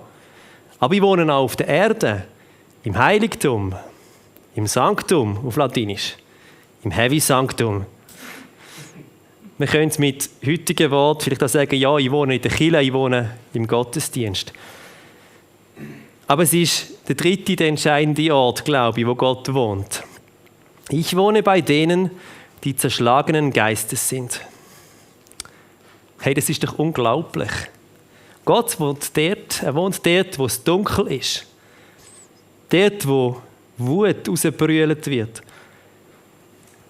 Aber ich wohne auch auf der Erde, im Heiligtum, im Sanctum auf Latinisch, im Heavy Sanctum. Wir können es mit heutigen Worten vielleicht auch sagen, ja, ich wohne in der Kirche, ich wohne im Gottesdienst. Aber es ist der dritte, der entscheidende Ort, glaube ich, wo Gott wohnt. Ich wohne bei denen, die zerschlagenen Geistes sind. Hey, das ist doch unglaublich. Gott wohnt dort, wo es dunkel ist. Dort, wo Wut rausgebrüllt wird.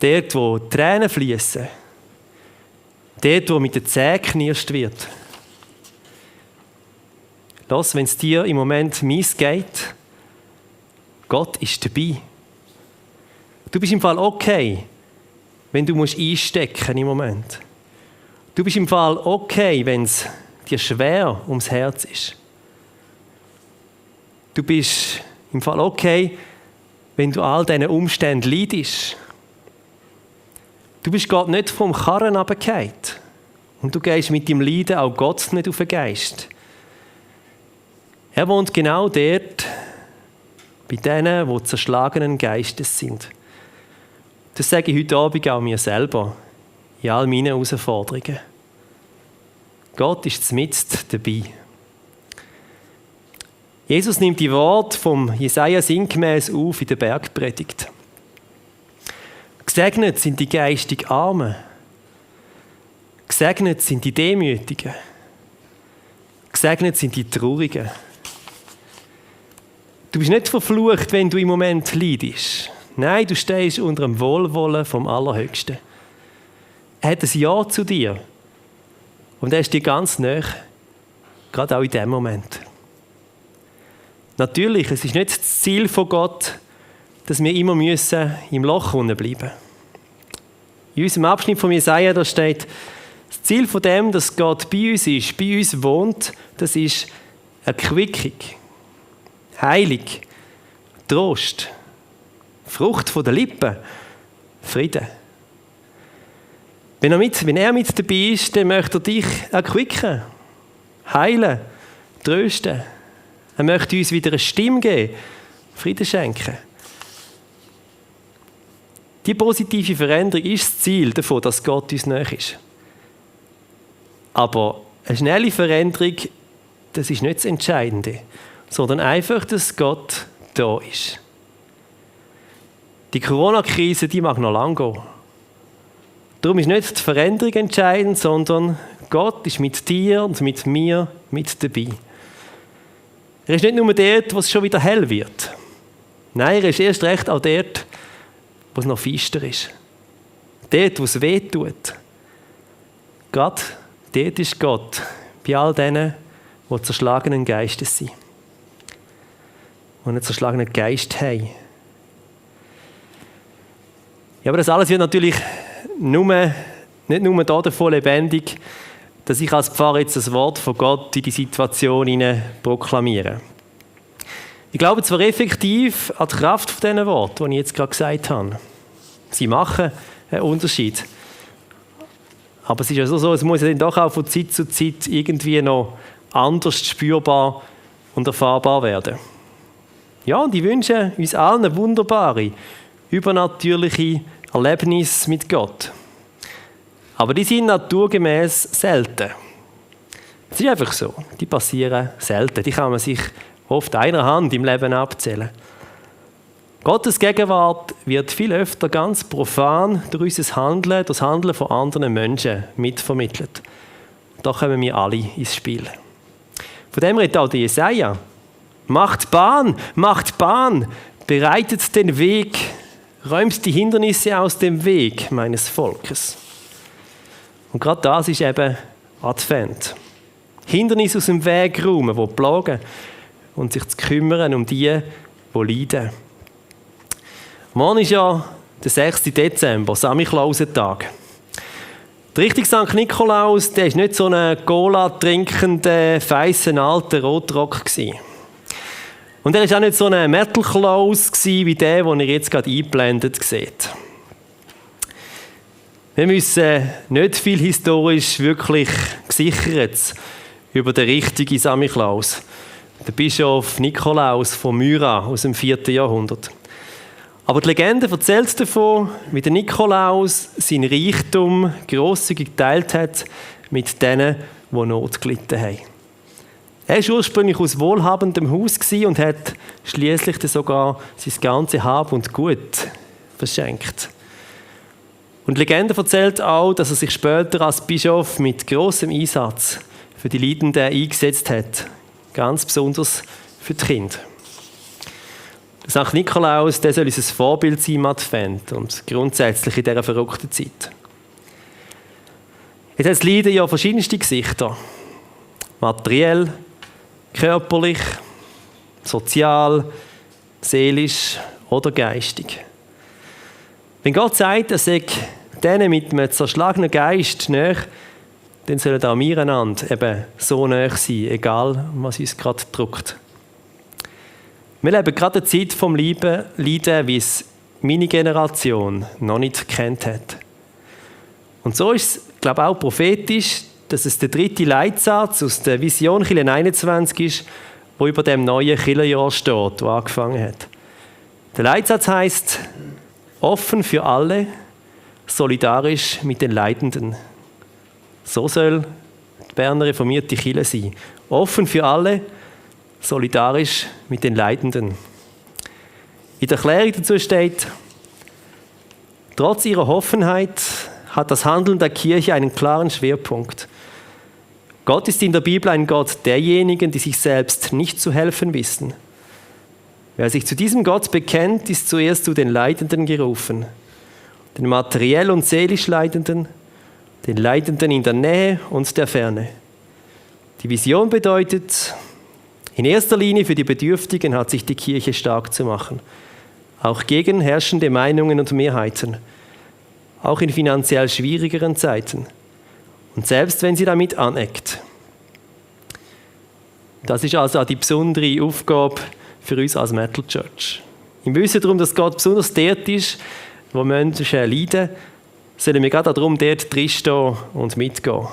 Dort, wo Tränen fließen. Dort, wo mit den Zähnen geknirscht wird. Lass, wenn es dir im Moment mies geht, Gott ist dabei. Du bist im Fall okay, wenn du einstecken im Moment. Du bist im Fall okay, wenn es dir schwer ums Herz ist. Du bist im Fall okay, wenn du all diesen Umständen leidest. Du bist Gott nicht vom Karren runtergefallen. Und du gehst mit deinem Leiden auch Gott nicht auf den Geist. Er wohnt genau dort, bei denen, die zerschlagenen Geistes sind. Das sage ich heute Abend auch mir selber, in all meinen Herausforderungen. Gott ist mitten dabei. Jesus nimmt die Worte vom Jesaja sinngemäß auf in der Bergpredigt. Gesegnet sind die geistig Armen. Gesegnet sind die Demütigen. Gesegnet sind die Traurigen. Du bist nicht verflucht, wenn du im Moment leidest. Nein, du stehst unter dem Wohlwollen vom Allerhöchsten. Er hat ein Ja zu dir. Und er ist dir ganz nahe, gerade auch in diesem Moment. Natürlich, es ist nicht das Ziel von Gott, dass wir immer im Loch unten bleiben müssen. In unserem Abschnitt von Jesaja da steht, das Ziel von dem, dass Gott bei uns ist, bei uns wohnt, das ist Erquickung, Heilung, Trost, Frucht von der Lippen, Frieden. Wenn er mit dabei ist, dann möchte er dich erquicken, heilen, trösten. Er möchte uns wieder eine Stimme geben, Frieden schenken. Die positive Veränderung ist das Ziel davon, dass Gott uns nahe ist. Aber eine schnelle Veränderung, das ist nicht das Entscheidende, sondern einfach, dass Gott da ist. Die Corona-Krise, die mag noch lange gehen. Darum ist nicht die Veränderung entscheidend, sondern Gott ist mit dir und mit mir mit dabei. Er ist nicht nur dort, wo es schon wieder hell wird. Nein, er ist erst recht auch dort, wo es noch finster ist. Dort, wo es weh tut. Gerade dort ist Gott, bei all denen, die zerschlagenen Geistes sind. Die einen zerschlagenen Geist haben. Ja, aber das alles wird natürlich nicht nur davon lebendig, dass ich als Pfarrer jetzt das Wort von Gott in die Situation hinein proklamiere. Ich glaube zwar effektiv an die Kraft von diesen Worten, die ich jetzt gerade gesagt habe. Sie machen einen Unterschied. Aber es ist ja so, es muss ja dann doch auch von Zeit zu Zeit irgendwie noch anders spürbar und erfahrbar werden. Ja, und ich wünsche uns allen wunderbare, übernatürliche Erlebnisse mit Gott. Aber die sind naturgemäß selten. Es ist einfach so, die passieren selten. Die kann man sich oft einer Hand im Leben abzählen. Gottes Gegenwart wird viel öfter ganz profan durch unser Handeln, durch das Handeln von anderen Menschen mitvermittelt. Da kommen wir alle ins Spiel. Von dem redet auch der Jesaja. Macht Bahn, bereitet den Weg, räumt die Hindernisse aus dem Weg meines Volkes. Und gerade das ist eben Advent. Hindernisse aus dem Weg räumen, die plagen und sich zu kümmern um die leiden. Morgen ist ja der 6. Dezember, Samichlausentag. Der richtige St. Nikolaus, der war nicht so ein Cola-trinkender, feisser, alter Rotrock gewesen. Und er war auch nicht so ein Metal-Klaus wie der, den ihr jetzt gerade eingeblendet seht. Wir müssen nicht viel historisch wirklich gesichert über den richtigen Samichlaus. Der Bischof Nikolaus von Myra aus dem 4. Jahrhundert. Aber die Legende erzählt davon, wie der Nikolaus seinen Reichtum grosszügig geteilt hat mit denen, die Not gelitten haben. Er war ursprünglich aus wohlhabendem Haus und hat schliesslich sogar sein ganzes Hab und Gut verschenkt. Und die Legende erzählt auch, dass er sich später als Bischof mit grossem Einsatz für die Leidenden eingesetzt hat. Ganz besonders für die Kinder. Der St. Nikolaus, der soll uns ein Vorbild sein im Advent und grundsätzlich in dieser verrückten Zeit. Jetzt hat das Leiden ja verschiedenste Gesichter. Materiell, körperlich, sozial, seelisch oder geistig. Wenn Gott sagt, er sei denen mit einem zerschlagenen Geist nahe, dann sollen auch wir einander eben so nahe sein, egal was uns gerade drückt. Wir leben gerade eine Zeit vom Leiden, wie es meine Generation noch nicht gekannt hat. Und so ist es, glaube ich, auch prophetisch, dass es der 3. Leitsatz aus der Vision Kirche 21 ist, der über dem neuen Kirchenjahr steht, das angefangen hat. Der Leitsatz heisst: offen für alle, solidarisch mit den Leidenden. So soll die Berner reformierte Kirche sein. Offen für alle, solidarisch mit den Leidenden. In der Erklärung dazu steht: trotz ihrer Offenheit hat das Handeln der Kirche einen klaren Schwerpunkt. Gott ist in der Bibel ein Gott derjenigen, die sich selbst nicht zu helfen wissen. Wer sich zu diesem Gott bekennt, ist zuerst zu den Leidenden gerufen. Den materiell und seelisch Leidenden, den Leidenden in der Nähe und der Ferne. Die Vision bedeutet, in erster Linie für die Bedürftigen hat sich die Kirche stark zu machen. Auch gegen herrschende Meinungen und Mehrheiten. Auch in finanziell schwierigeren Zeiten. Und selbst wenn sie damit aneckt. Das ist also auch die besondere Aufgabe für uns als Metal Church. Im Wissen darum, dass Gott besonders dort ist, wo Menschen leiden, sollen wir gerade darum dort drinstehen und mitgehen.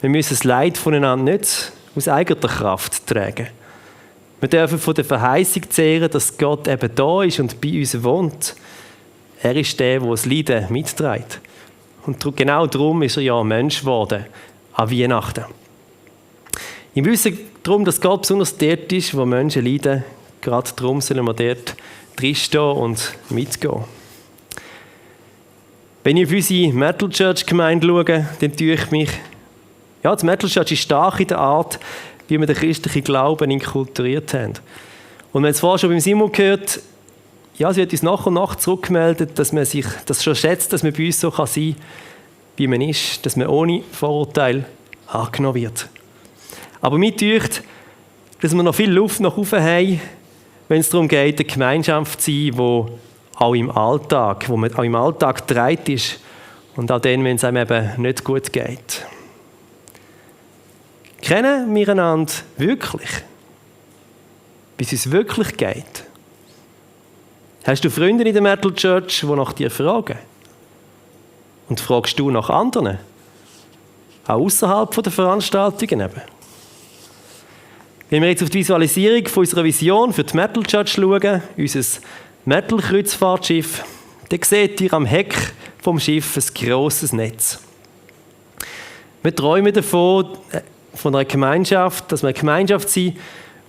Wir müssen das Leid voneinander nicht aus eigener Kraft tragen. Wir dürfen von der Verheißung zehren, dass Gott eben da ist und bei uns wohnt. Er ist der, der das Leiden mitträgt. Und genau darum ist er ja Mensch geworden, an Weihnachten. Im Wissen darum, dass Gott besonders dort ist, wo Menschen leiden, gerade darum sollen wir dort drinstehen und mitgehen. Wenn ich auf unsere Metal Church Gemeinde schaue, dann tue ich mich, ja, die Metal Church ist stark in der Art, wie wir den christlichen Glauben inkulturiert haben. Und wir haben es vorher schon beim Simon gehört, ja, sie wird uns nach und nach zurückgemeldet, dass man sich das schon schätzt, dass man bei uns so sein kann, wie man ist, dass man ohne Vorurteil angenommen wird. Aber mir dünkt, dass wir noch viel Luft nach oben haben, wenn es darum geht, eine Gemeinschaft zu sein, wo man auch im Alltag getragen ist und auch dann, wenn es einem eben nicht gut geht. Kennen wir einander wirklich? Wie es uns wirklich geht? Hast du Freunde in der Metal Church, die nach dir fragen? Und fragst du nach anderen? Auch außerhalb der Veranstaltungen eben. Wenn wir jetzt auf die Visualisierung von unserer Vision für die Metal Church schauen, unser Metal-Kreuzfahrtschiff, dann seht ihr am Heck vom Schiff ein grosses Netz. Wir träumen davon, von einer Gemeinschaft, dass wir eine Gemeinschaft sind,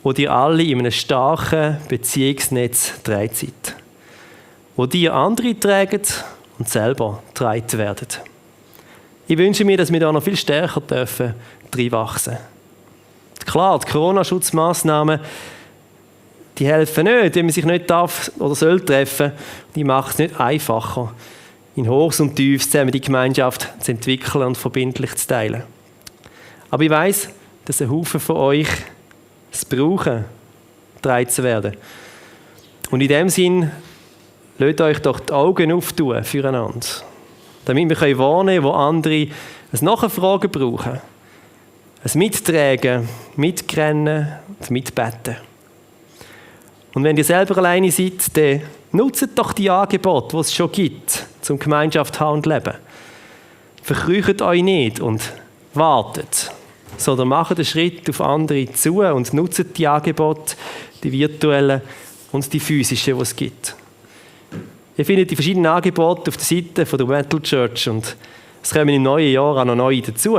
wo ihr alle in einem starken Beziehungsnetz getragen seid. Wo ihr andere tragen und selber getragen werden. Ich wünsche mir, dass wir da noch viel stärker dürfen reinwachsen. Klar, die Corona-Schutzmaßnahmen, die helfen nicht, wenn man sich nicht darf oder soll treffen. Die machen es nicht einfacher, in Hochs und Tiefs zusammen die Gemeinschaft zu entwickeln und verbindlich zu teilen. Aber ich weiss, dass ein Haufen von euch es brauchen, getragen zu werden. Und in dem Sinn, lasst euch doch die Augen auftun füreinander, damit wir warnen können, wo andere ein Nachfragen brauchen. Ein Mittragen, Mitrennen und Mitbeten. Und wenn ihr selber alleine seid, dann nutzt doch die Angebote, die es schon gibt, zum Gemeinschaft haben und leben. Verkrücht euch nicht und wartet, sondern macht einen Schritt auf andere zu und nutzt die Angebote, die virtuellen und die physischen, die es gibt. Ihr findet die verschiedenen Angebote auf der Seite der Metal Church und es kommen im neuen Jahr auch noch neue dazu.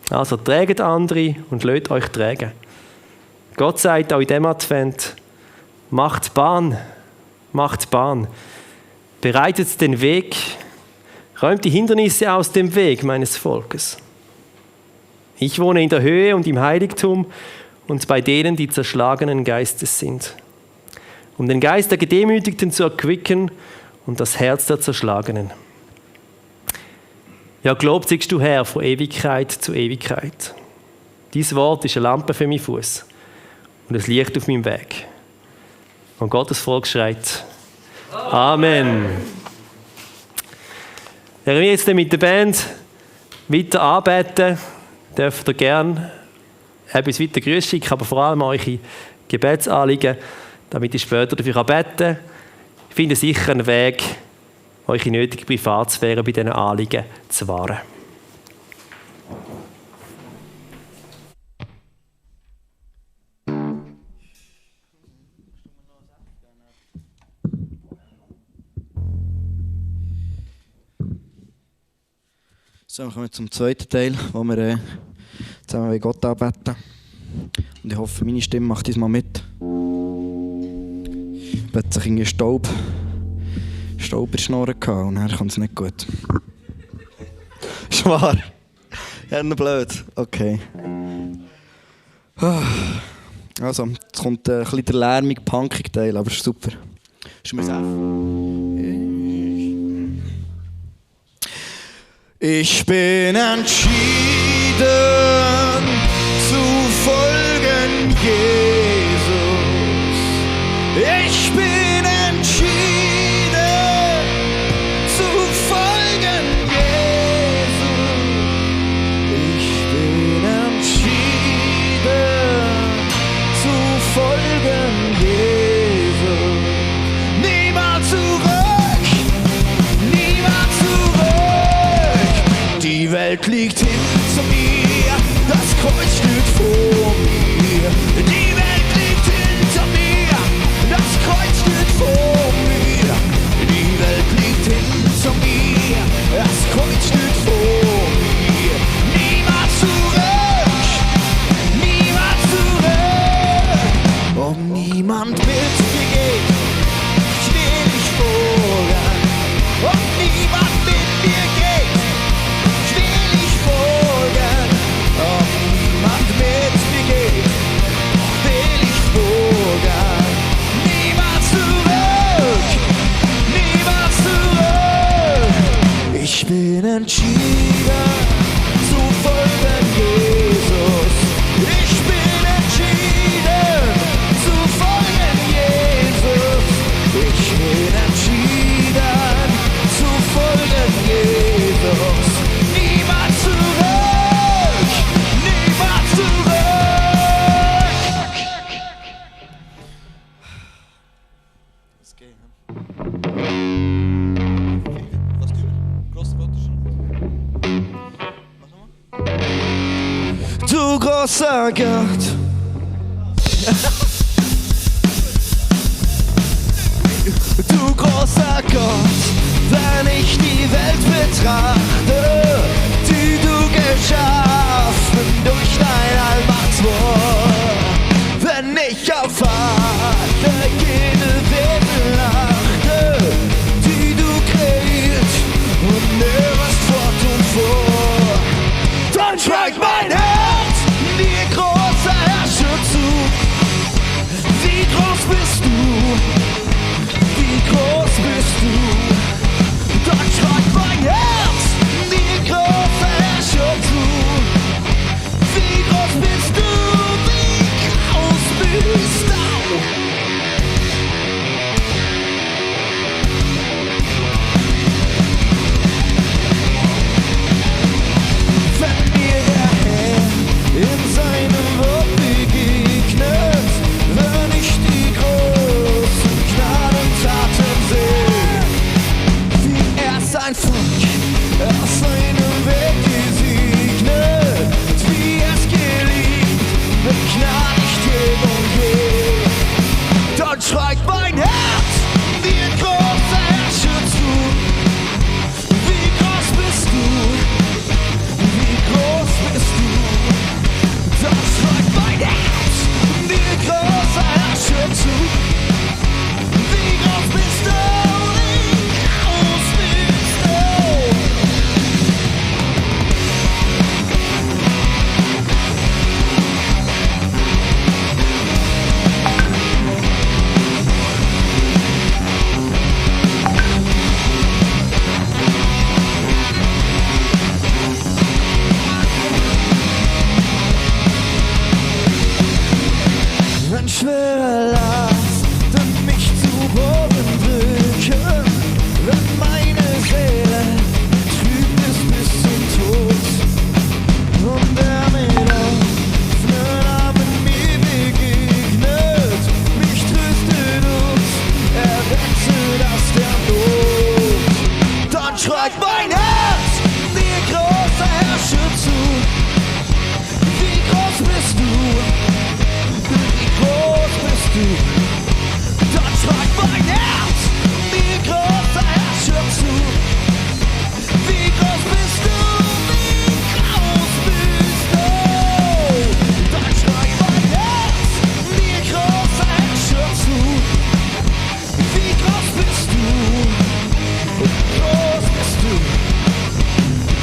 Also trägt andere und lasst euch tragen. Gott sagt auch in diesem Advent, macht Bahn, bereitet den Weg, räumt die Hindernisse aus dem Weg meines Volkes. Ich wohne in der Höhe und im Heiligtum und bei denen, die zerschlagenen Geistes sind, um den Geist der Gedemütigten zu erquicken und das Herz der Zerschlagenen. Ja, gelobt seist du Herr von Ewigkeit zu Ewigkeit. Dein Wort ist eine Lampe für meinen Fuß und ein Licht auf meinem Weg. Und Gottes Volk schreit: Amen. Während wir jetzt mit der Band weiter anbeten, dürft ihr gerne etwas weiter Grüße schicken, aber vor allem eure Gebetsanliegen, damit ich später dafür beten kann. Ich finde sicher einen Weg, eure nötige Privatsphäre bei diesen Anliegen zu wahren. So, wir kommen zum zweiten Teil, wo wir zusammen mit Gott anbeten. Und ich hoffe, meine Stimme macht diesmal mit. Plötzlich irgendwie Staub in der Schnorren gehabt und dann kommt es nicht gut. Ist wahr? Ja, blöd. Okay. Also, jetzt kommt ein bisschen der lärmige, punkige Teil, aber ist super. Ist mir Ich bin entschieden zu folgen, Jesus. Ich bin entschieden zu folgen, Jesus. Ich bin entschieden zu folgen, Jesus. Niemand zurück, niemand zurück. Die Welt liegt hinter mir, das Kreuz steht vor mir. Die Welt liegt hinter mir, das Kreuz steht vor mir. Die Welt liegt hinter mir, das Kreuz steht vor mir. Niemand zurück, niemand zurück. Ob niemand mit mir geht, steh ich voran. Ob niemand großer Gott. Du großer Gott, wenn ich die Welt betrachte, die du geschaffen durch dein Allmachtswort. Wenn ich auf alle jene Wesen achte, die du kreiert und hörst fort und fort, dann schreit mein Herz dir großer Herrscher zu. Wie groß bist du? Wie groß bist du? Dann schreit mein Herz dir großer Herrscher zu. Wie groß bist du? Wie groß bist du? Wenn mir der Herr in seinem Wort begegnet, wenn ich die großen Gnadentaten sehe, wie er sein Volk aus seinem Weg gesegnet, wie es geliebt, begnadigt geht und geht, dann schreit mein Herz dir großer Herrscher zu. Wie groß bist du? Wie groß bist du? Dann schreit mein Herz dir großer Herrscher zu. Wie groß bist du? Wie groß bist du? Wenn schwere Lasten mich zu Boden drücken, wenn meine Seele trübt ist bis zum Tod und er mit offenen Armen mir begegnet, mich tröstet und errettet aus der Not, dann schreit mein Herz dir großer Herrscher zu. Wie groß bist du? Wie groß bist du? Dann schreit mein Herz dir großer Herrscher zu. Wie groß bist du? Wie groß bist du? Dann schreit mein Herz dir großer Herrscher zu. Wie groß bist du? Wie groß bist du?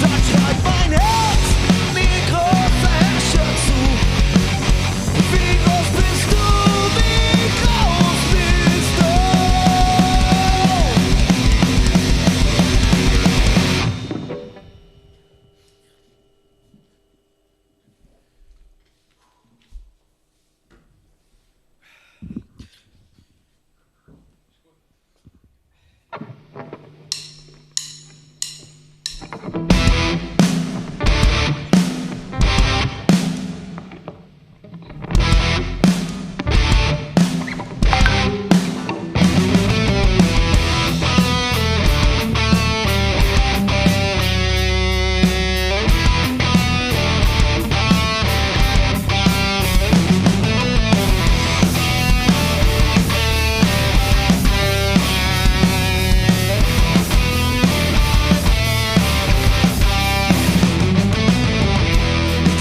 Dann schreit mein Herz dir großer Herrscher zu. Wie groß bist du? Wie groß bist du?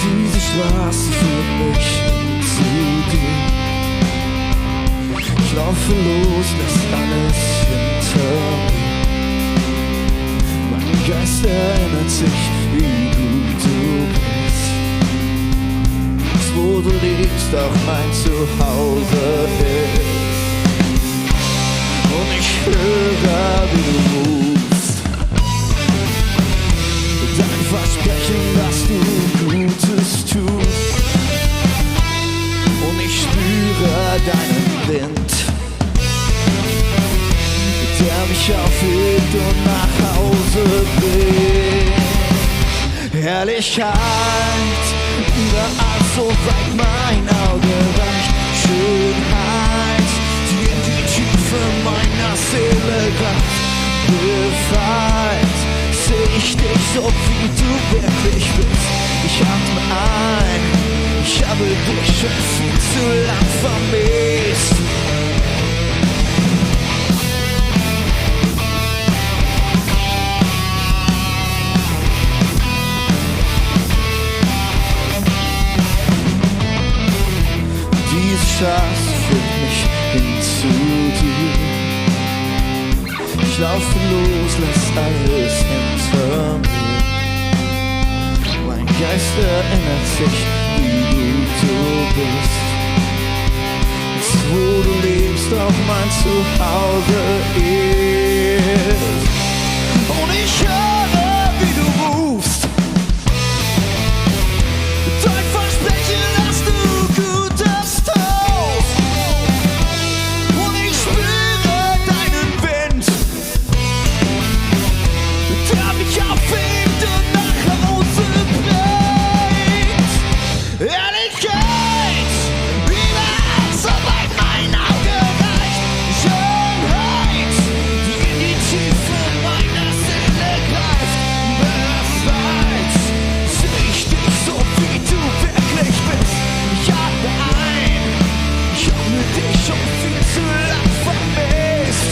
Diese Straße führt mich zu dir. Ich laufe los, lass alles hinter mir. Mein Geist erinnert sich, wie gut du bist. Das, wo du liegst, auch mein Zuhause ist. Und ich höre, wie du rufst. Dein Versprechen, dass du Gutes tust. Und ich spüre deinen Wind, der mich aufhebt und nach Hause bringt. Herrlichkeit, überall so weit mein Auge reicht. Schönheit, die in die Tiefe meiner Seele greift. Befreit seh ich dich so, wie du wirklich bist. Ich atme ein, Ich habe dich schon viel zu lang vermisst. Diese Straße führt mich hin zu dir. Ich laufe los, lass alles hinter mir. Mein Geist erinnert sich, wie du bist. Jetzt, wo du lebst, auch mein Zuhause ist. Und ich höre, wie du rufst. Dein Versprechen, dass du Gutes tust. Und ich spüre deinen Wind, der mich aufhebt und nach Hause bringt. Ehrlichkeit, überall, soweit mein Auge reicht. Schönheit, die in die Tiefe meiner Seele greift. Befreit, seh ich dich so, wie du wirklich bist. Ich atme ein, ich hab mir dich schon viel zu lang vermisst.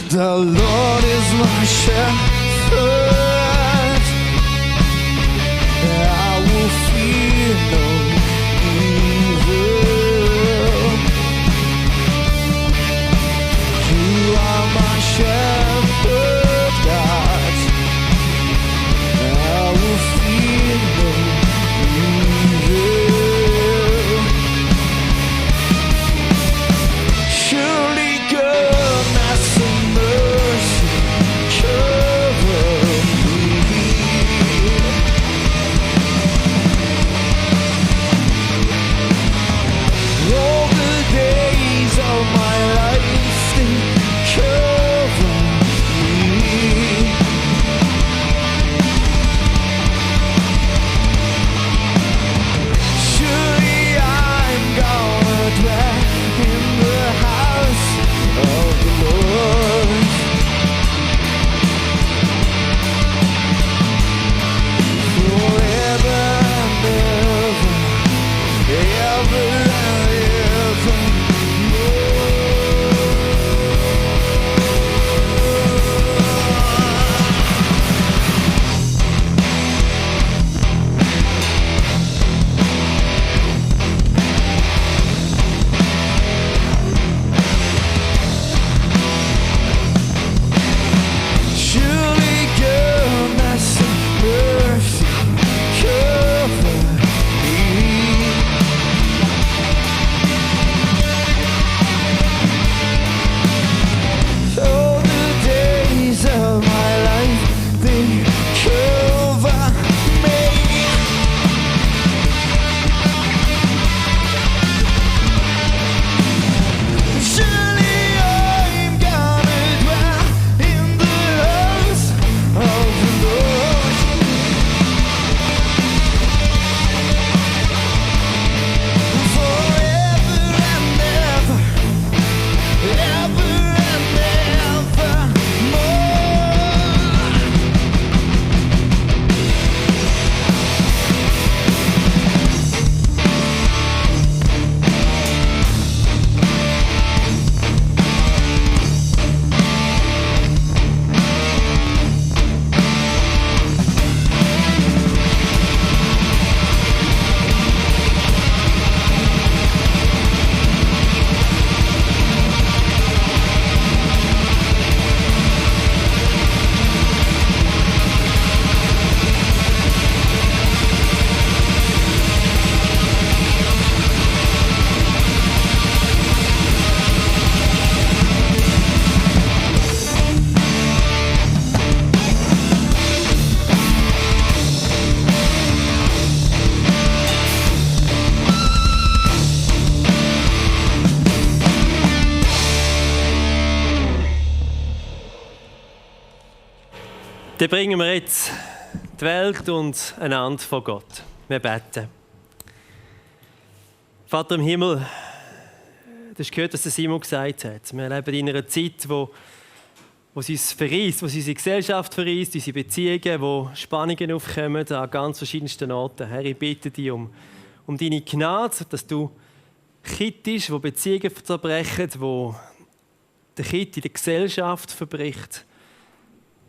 The Lord is my shepherd, I will fear no evil. You are my shepherd, God, I will fear no evil. Surely goodness and mercy cover Dann bringen wir jetzt die Welt und einander vor Gott. Wir beten. Vater im Himmel, du hast gehört, was der Simon gesagt hat. Wir leben in einer Zeit, wo es uns verreist, wo es unsere Gesellschaft verreist, unsere Beziehungen, wo Spannungen aufkommen an ganz verschiedensten Orten. Herr, ich bitte dich um deine Gnade, dass du kittest, wo Beziehungen zerbrechen, wo der Kitt in der Gesellschaft verbricht.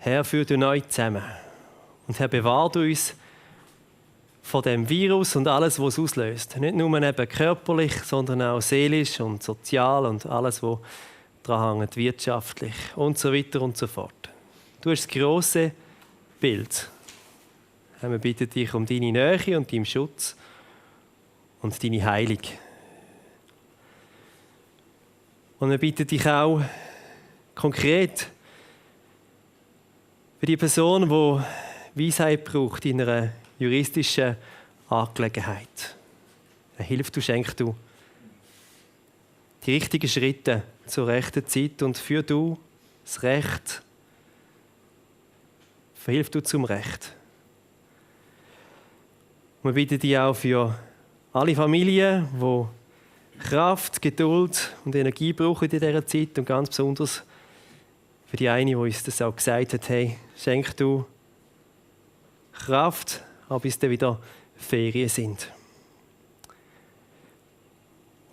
Herr, führ du neu zusammen. Und Herr, bewahre uns von dem Virus und alles, was es auslöst. Nicht nur eben körperlich, sondern auch seelisch und sozial und alles, was daran hängt, wirtschaftlich und so weiter und so fort. Du hast das grosse Bild. Herr, wir bitten dich um deine Nähe und deinen Schutz und deine Heilung. Und wir bitten dich auch konkret für die Person, die Weisheit braucht in einer juristischen Angelegenheit. Hilf du, schenk du die richtigen Schritte zur rechten Zeit und führ du das Recht. Verhilf du zum Recht. Und wir bitten dich auch für alle Familien, die Kraft, Geduld und Energie brauchen in dieser Zeit und ganz besonders für die eine, die uns das auch gesagt hat, hey, schenk du Kraft, auch bis dann wieder Ferien sind.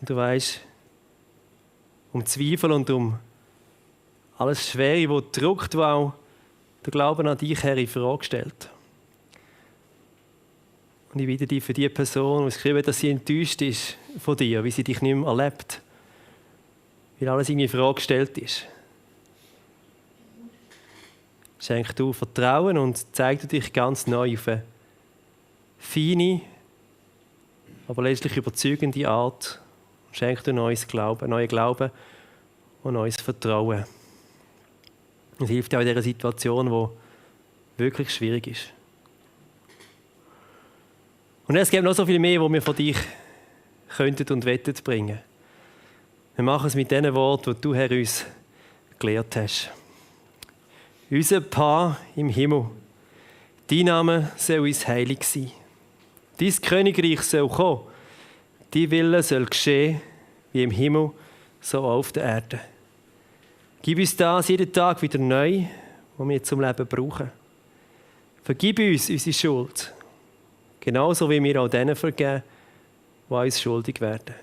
Und du weißt, um Zweifel und um alles Schwere, das drückt, was auch der Glauben an dich, Herr, in Frage stellt. Und ich bitte dich für die Person, die geschrieben hat, dass sie enttäuscht ist von dir, wie sie dich nicht mehr erlebt, weil alles in Frage gestellt ist. Schenk du Vertrauen und zeig du dich ganz neu auf eine feine, aber letztlich überzeugende Art. Schenk du neues Glauben, neuen Glauben und neues Vertrauen. Es hilft auch in dieser Situation, die wirklich schwierig ist. Und es gibt noch so viel mehr, was wir von dich könnten und wettet bringen. Wir machen es mit den Worten, die du, Herr, uns gelehrt hast. Unser Paar im Himmel, dein Name soll uns heilig sein. Dein Königreich soll kommen. Dein Wille soll geschehen, wie im Himmel, so auf der Erde. Gib uns das jeden Tag wieder neu, was wir zum Leben brauchen. Vergib uns unsere Schuld, genauso wie wir auch denen vergeben, die uns schuldig werden.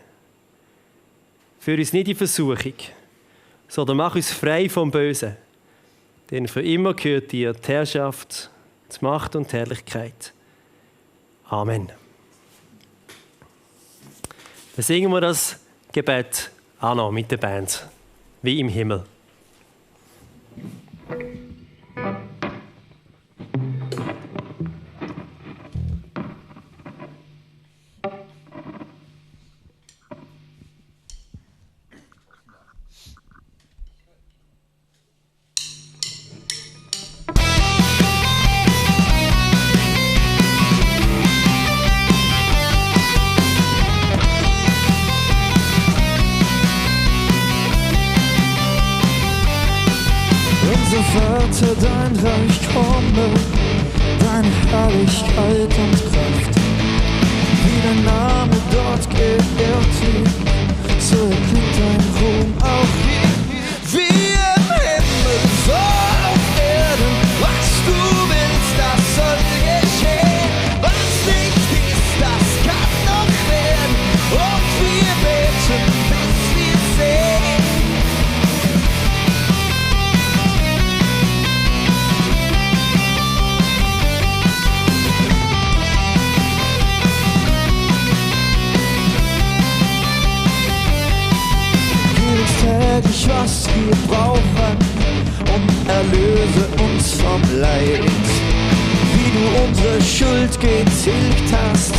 Führ uns nicht in Versuchung, sondern mach uns frei vom Bösen. Denn für immer gehört dir die Herrschaft, die Macht und die Herrlichkeit. Amen. Dann singen wir das Gebet auch noch mit der Band, wie im Himmel. Vater, dein Reich komme, deine Herrlichkeit und Kraft. Wie dein Name dort geehrt wird, so erklingt dein Ruhm auch hier. Wie im Himmel, so auf Erden, was du willst, das soll geschehen. Was nicht ist, das kann noch werden. Und wir beten, bis wir sehen. Täglich, was wir brauchen, und erlöse uns vom Leid. Wie du unsere Schuld getilgt hast,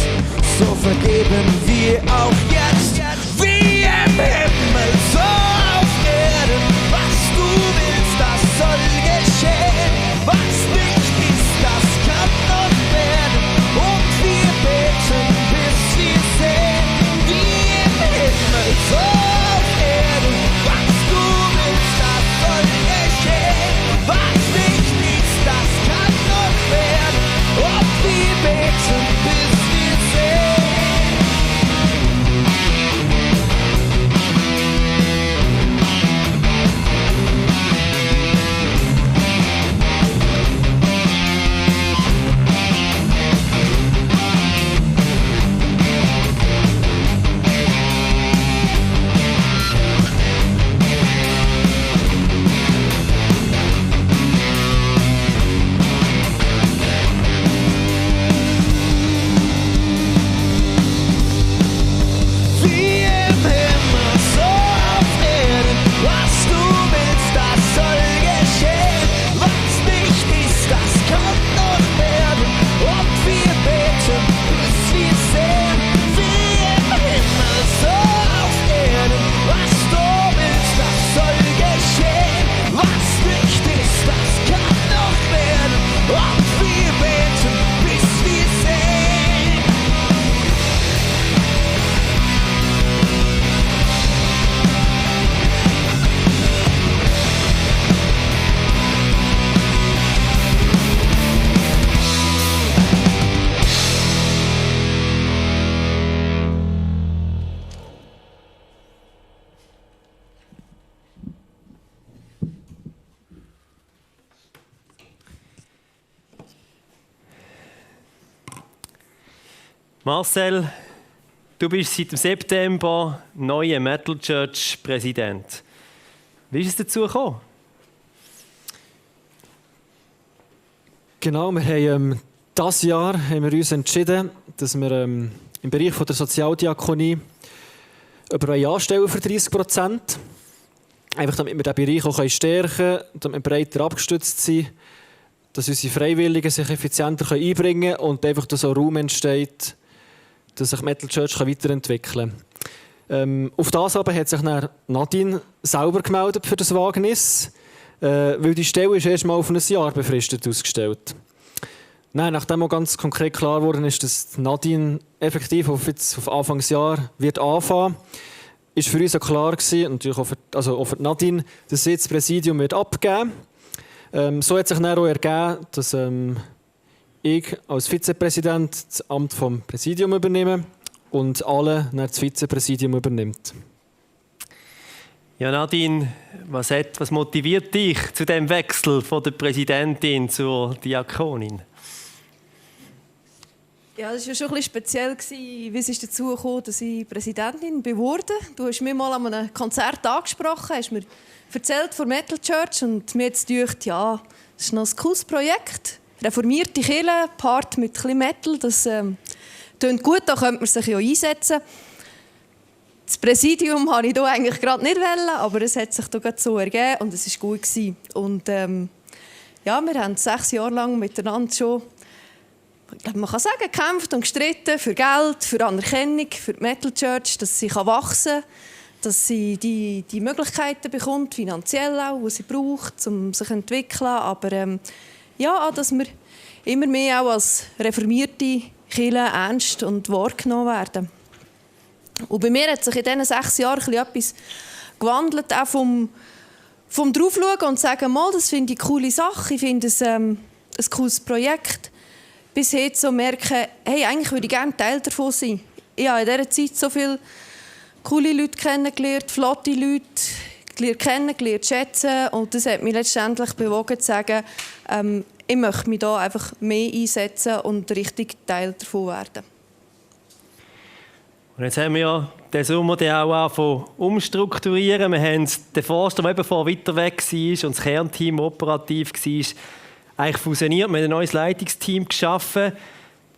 so vergeben wir auch jetzt. Wie im Himmel, so auf Erden, was du willst, das soll geschehen. Was nicht ist, das kann noch werden, und wir beten, bis wir sehen. Wie im Himmel, so auf Erden, was du willst, das soll geschehen. Was nicht ist, das kann Marcel, du bist seit dem September neuer Metal Church Präsident. Wie ist es dazu gekommen? Genau, wir haben dieses Jahr haben wir uns entschieden, dass wir im Bereich der Sozialdiakonie über anstellen für 30%. Einfach damit wir diesen Bereich auch stärken können, damit wir breiter abgestützt sind, dass unsere Freiwilligen sich effizienter einbringen können und einfach dass auch Raum entsteht, dass sich Metal Church weiterentwickeln kann. Auf das aber hat sich dann Nadine selber gemeldet für das Wagnis, weil die Stelle ist erst mal auf ein Jahr befristet ausgestellt. Nein, nachdem auch ganz konkret klar geworden ist, dass Nadine effektiv auf Anfangsjahr wird anfangen, ist für uns auch klar gewesen, und natürlich auch für Nadine, dass sie jetzt das Präsidium wird abgeben. So hat sich dann auch ergeben, dass ich als Vizepräsident das Amt vom Präsidium übernehme und alle das Vizepräsidium übernimmt. Ja, Nadine, was motiviert dich zu dem Wechsel von der Präsidentin zur Diakonin? Ja, das war schon ein bisschen speziell, wie es dazu kam, dass ich Präsidentin wurde. Du hast mich mal an einem Konzert angesprochen, hast mir erzählt von Metal Church und mir jetzt gedacht, ja, das ist noch ein cooles Projekt. Reformierte Kirche, Part mit ein bisschen Metal, das klingt gut, da könnte man sich ja einsetzen. Das Präsidium wollte ich hier eigentlich gerade nicht, aber es hat sich hier so ergeben und es war gut. Und ja, wir haben 6 Jahre lang miteinander schon, ich glaube, man kann sagen, gekämpft und gestritten für Geld, für Anerkennung, für die Metal Church, dass sie wachsen kann, dass sie die Möglichkeiten bekommt, finanziell auch, die sie braucht, um sich zu entwickeln. Aber ja, dass wir immer mehr auch als reformierte Kirche ernst und wahrgenommen werden. Und bei mir hat sich in diesen 6 Jahren etwas gewandelt, auch vom Draufschauen und sagen, mal, das finde ich eine coole Sache, ich finde es ein cooles Projekt. Bis heute so merken, hey, eigentlich würde ich gerne Teil davon sein. Ich habe in dieser Zeit so viele coole Leute kennengelernt, flotte Leute gelernt schätzen. Und das hat mich letztendlich bewogen zu sagen, ich möchte mich da einfach mehr einsetzen und richtig Teil davon werden. Und jetzt haben wir ja den Sommer auch angefangen umstrukturieren. Wir haben den Forster, der eben vorher weiter weg war und das Kernteam operativ war, eigentlich fusioniert. Wir haben ein neues Leitungsteam geschaffen.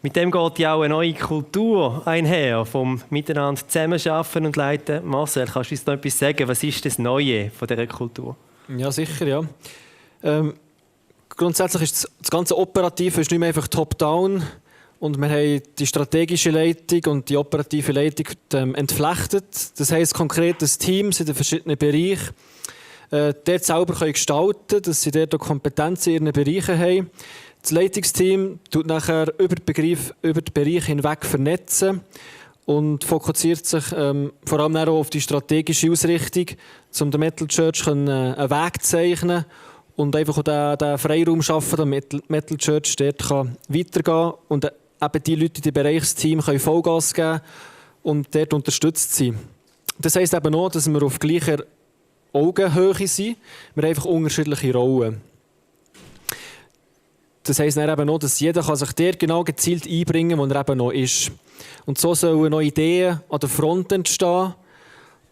Mit dem geht ja auch eine neue Kultur einher, vom Miteinander zusammenarbeiten und leiten. Marcel, kannst du uns noch etwas sagen? Was ist das Neue von dieser Kultur? Ja, sicher, ja. Grundsätzlich ist das ganze Operative ist nicht mehr einfach top-down und wir haben die strategische Leitung und die operative Leitung entflechtet. Das heisst konkret, dass Teams in den verschiedenen Bereichen dort selber gestalten können, dass sie dort auch Kompetenzen in ihren Bereichen haben. Das Leitungsteam tut nachher über die Bereiche hinweg vernetzen und fokussiert sich vor allem auch auf die strategische Ausrichtung, um der Metal Church einen Weg zu zeichnen und einfach auch den Freiraum schaffen, damit Metal Church dort weitergehen kann und eben die Leute in dem Bereichsteam Vollgas geben können und dort unterstützt sein. Das heisst eben auch, dass wir auf gleicher Augenhöhe sind. Wir haben einfach unterschiedliche Rollen. Das heisst dann eben auch, dass jeder sich dort genau gezielt einbringen kann, wo er eben noch ist. Und so sollen neue Ideen an der Front entstehen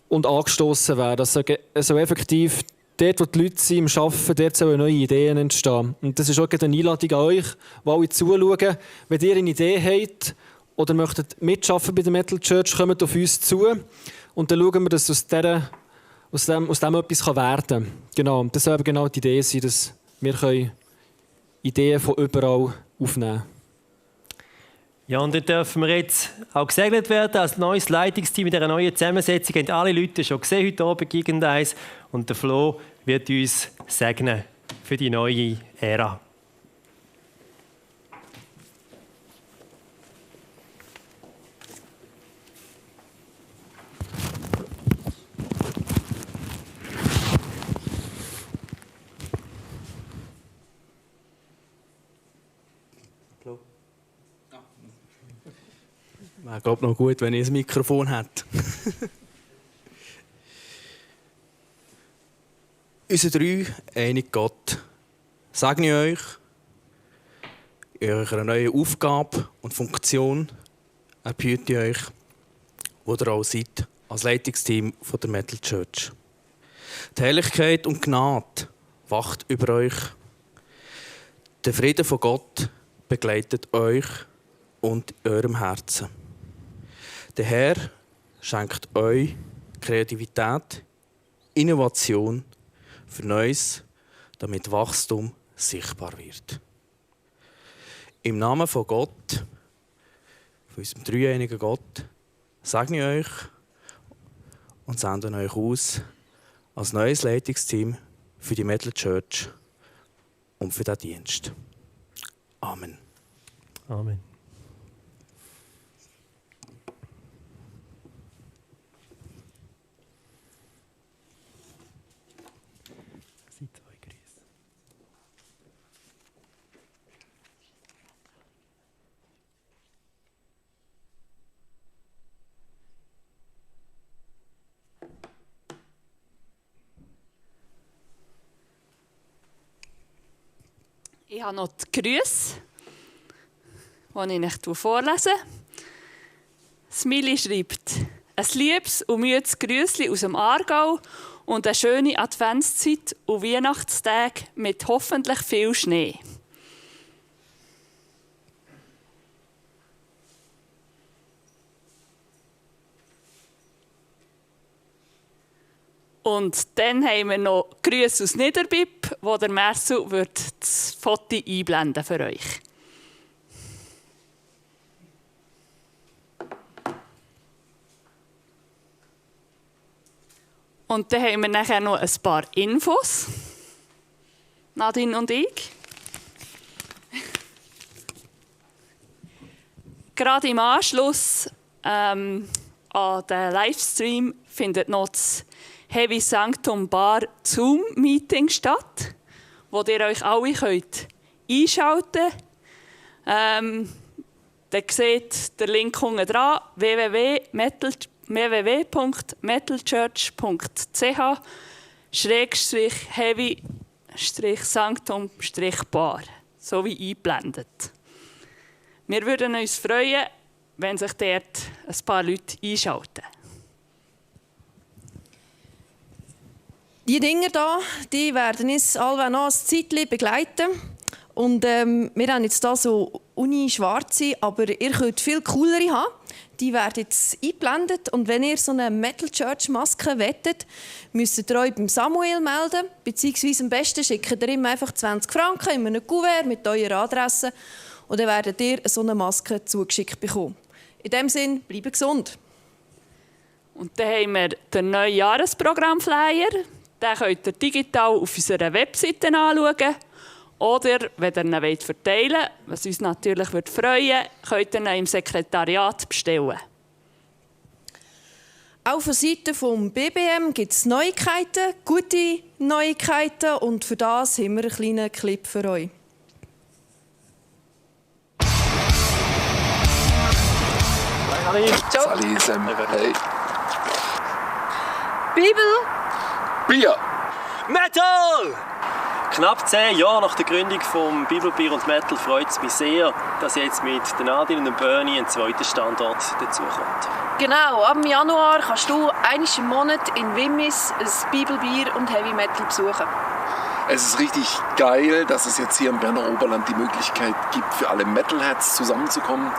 und angestoßen werden. Also effektiv, dort wo die Leute sind im Arbeiten, dort sollen neue Ideen entstehen. Und das ist auch eine Einladung an euch, die alle zuschauen. Wenn ihr eine Idee habt oder möchtet mitarbeiten bei der Metal Church, kommt auf uns zu und dann schauen wir, dass aus dem etwas werden kann. Genau, das soll genau die Idee sein, dass wir Ideen von überall aufnehmen können. Ja, und dann dürfen wir jetzt auch gesegnet werden als neues Leitungsteam in dieser neuen Zusammensetzung. Haben alle Leute schon gesehen heute Abend irgendeins. Und der Flo wird uns segnen für die neue Ära. Wäre, glaube ich, noch gut, wenn ich ein Mikrofon hätte. Unser 3, einig Gott, segne ich euch in eurer neuen Aufgabe und Funktion er behüte euch, wo ihr auch seid, als Leitungsteam von der Metal Church. Die Herrlichkeit und Gnade wacht über euch. Der Friede von Gott begleitet euch und eurem Herzen. Der Herr schenkt euch Kreativität, Innovation für Neues, damit Wachstum sichtbar wird. Im Namen von Gott, von unserem dreieinigen Gott, segne ich euch und sende euch aus als neues Leitungsteam für die Metal Church und für den Dienst. Amen. Amen. Ich habe noch die Grüße, die ich euch vorlese. Smiley schreibt: ein liebes und müdes Grüßli aus dem Aargau und eine schöne Adventszeit und Weihnachtstage mit hoffentlich viel Schnee. Und dann haben wir noch Grüße aus Niederbipp, wo der Marcel das Foto einblenden für euch. Und dann haben wir nachher noch ein paar Infos. Nadine und ich. Gerade im Anschluss an den Livestream findet noch das Heavy Sanctum Bar Zoom-Meeting statt, wo ihr euch alle einschalten könnt. Ihr seht den Link unten dran, www.metalchurch.ch/heavy-sanctum-bar, so wie eingeblendet. Wir würden uns freuen, wenn sich dort ein paar Leute einschalten. Die Dinge hier, die werden uns alle noch ein Zeitchen begleiten. Und wir haben jetzt hier so Uni-Schwarze, aber ihr könnt viel coolere haben. Die werden jetzt eingeblendet. Und wenn ihr so eine Metal Church Maske wettet, müsst ihr euch beim Samuel melden. Beziehungsweise am besten schickt ihr ihm einfach 20 Franken in einem Kuvert mit eurer Adresse. Und dann werdet ihr so eine Maske zugeschickt bekommen. In diesem Sinne, bleibt gesund. Und dann haben wir den neuen Jahresprogramm-Flyer. Den könnt ihr digital auf unserer Webseite anschauen. Oder, wenn ihr ihn verteilen wollt, was uns natürlich freuen würde, könnt ihr ihn im Sekretariat bestellen. Auch von Seiten des BBM gibt es Neuigkeiten, gute Neuigkeiten. Und für das haben wir einen kleinen Clip für euch. Ciao. Salut, Sam. Hey. Bibel. Bier. Metal! Knapp 10 Jahre nach der Gründung von Bibelbier und Metal freut es mich sehr, dass jetzt mit Nadine und Bernie ein zweiter Standort dazukommt. Genau, ab Januar kannst du einmal im Monat in Wimmis ein Bibelbier und Heavy Metal besuchen. Es ist richtig geil, dass es jetzt hier im Berner Oberland die Möglichkeit gibt, für alle Metalheads zusammenzukommen,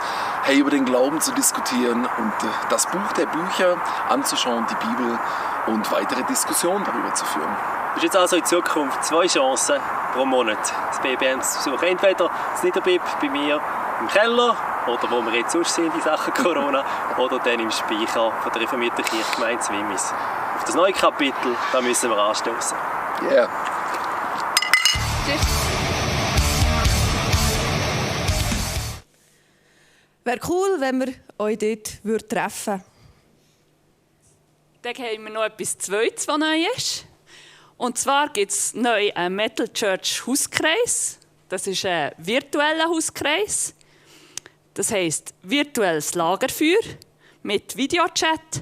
hey, über den Glauben zu diskutieren und das Buch der Bücher anzuschauen, die Bibel, und weitere Diskussionen darüber zu führen. Du hast jetzt also in Zukunft 2 Chancen pro Monat, das BBM zu besuchen. Entweder das Niederbib bei mir im Keller, oder wo wir jetzt sonst sind in Sachen Corona, oder dann im Speicher von der reformierten Kirchgemeinde Wimmis. Auf das neue Kapitel, da müssen wir anstoßen. Yeah. Wäre cool, wenn wir euch dort treffen würden. Dann haben wir noch etwas Zweites, was neu ist. Und zwar gibt es neu einen Metal Church Hauskreis. Das ist ein virtueller Hauskreis. Das heisst virtuelles Lagerfeuer mit Videochat.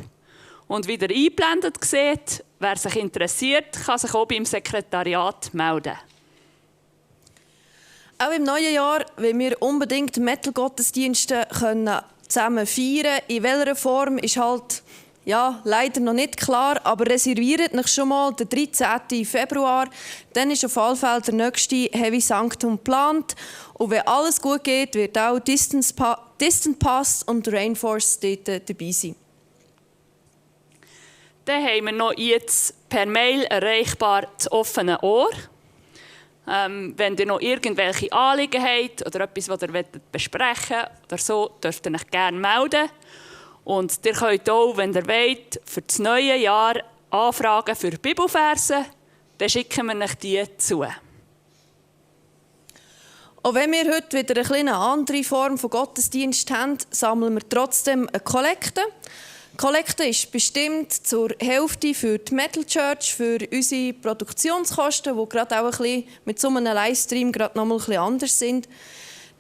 Und wie ihr eingeblendet seht, wer sich interessiert, kann sich auch beim Sekretariat melden. Auch im neuen Jahr wollen wir unbedingt Metal-Gottesdienste zusammen feiern. In welcher Form ist halt leider noch nicht klar, aber reserviert euch schon mal den 13. Februar. Dann ist auf alle Fälle der nächste Heavy Sanctum geplant. Und wenn alles gut geht, wird auch Distant Past und Rainforce dort dabei sein. Dann haben wir noch jetzt per Mail erreichbar das offene Ohr. Wenn ihr noch irgendwelche Anliegen habt oder etwas, was ihr besprechen wollt oder so, dürft ihr euch gerne melden. Und ihr könnt auch, wenn ihr wollt, für das neue Jahr Anfragen für Bibelverse, dann schicken wir euch die zu. Auch wenn wir heute wieder eine andere Form von Gottesdienst haben, sammeln wir trotzdem eine Kollekte. Die Kollekte ist bestimmt zur Hälfte für die Metal Church, für unsere Produktionskosten, die gerade auch ein bisschen mit so einem Livestream gerade noch mal ein bisschen anders sind.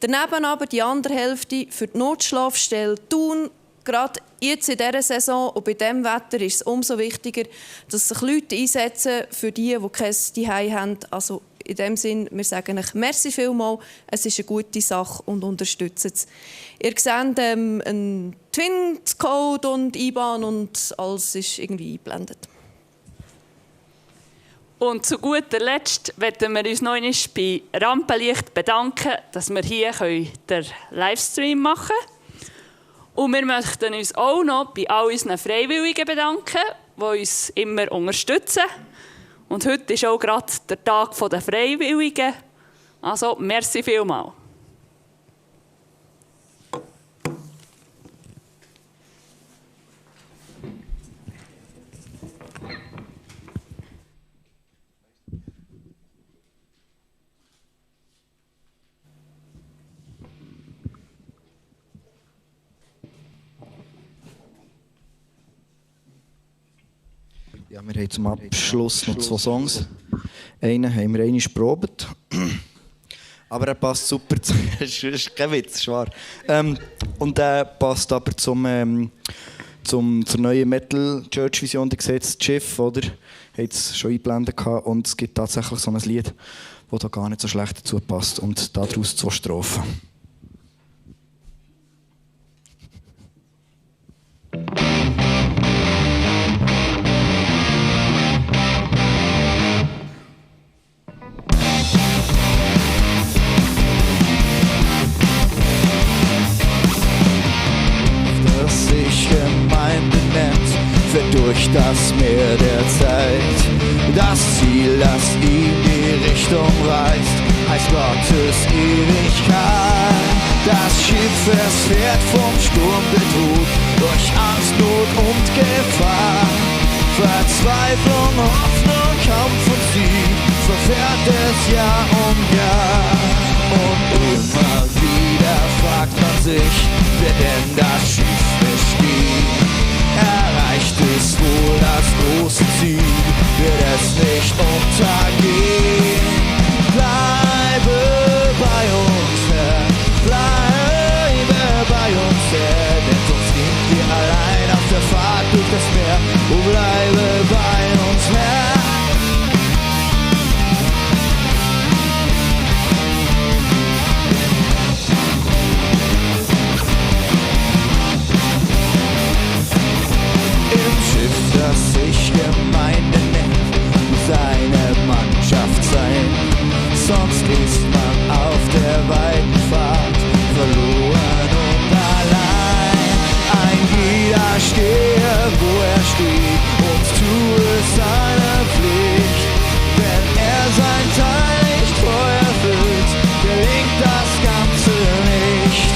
Daneben aber die andere Hälfte für die Notschlafstelle Thun. Gerade jetzt in dieser Saison und bei diesem Wetter ist es umso wichtiger, dass sich Leute einsetzen für die kein Zuhause haben. Also in dem Sinn, wir sagen euch merci vielmals, es ist eine gute Sache und unterstützt es. Ihr seht einen Twin-Code und IBAN und alles ist irgendwie eingeblendet. Und zu guter Letzt möchten wir uns noch einmal bei Rampenlicht bedanken, dass wir hier den Livestream machen können. Und wir möchten uns auch noch bei all unseren Freiwilligen bedanken, die uns immer unterstützen. Und heute ist auch gerade der Tag der Freiwilligen. Also, merci vielmals. Ja, wir haben zum Abschluss noch 2 Songs. Einen haben wir einmal probiert. Aber er passt super zu. Das ist kein Witz, ist wahr. Und der passt aber zur neuen Metal Church Vision. Ihr seht das Schiff, oder? Hat es schon eingeblendet gehabt. Und es gibt tatsächlich so ein Lied, das da gar nicht so schlecht dazu passt. Und daraus 2 Strophen. Durch das Meer der Zeit. Das Ziel, das ihm die Richtung weist, heißt Gottes Ewigkeit. Das Schiff, es fährt vom Sturm bedroht, durch Angst, Not und Gefahr. Verzweiflung, Hoffnung, Kampf und Sieg, verfährt es Jahr um Jahr. Und immer wieder fragt man sich, wer denn das Schiff bestieg. Erreicht es wohl das große Ziel, wird es nicht untergehen. Bleibe bei uns, Herr, bleibe bei uns, Herr, denn sonst sind wir allein auf der Fahrt durch das Meer. Oh, bleibe bei uns, Herr. Das sich Gemeinde nennt, seine Mannschaft sein. Sonst ist man auf der weiten Fahrt verloren und allein. Ein jeder stehe, wo er steht, und tue seine Pflicht. Wenn er sein Teil nicht voll erfüllt, gelingt das Ganze nicht.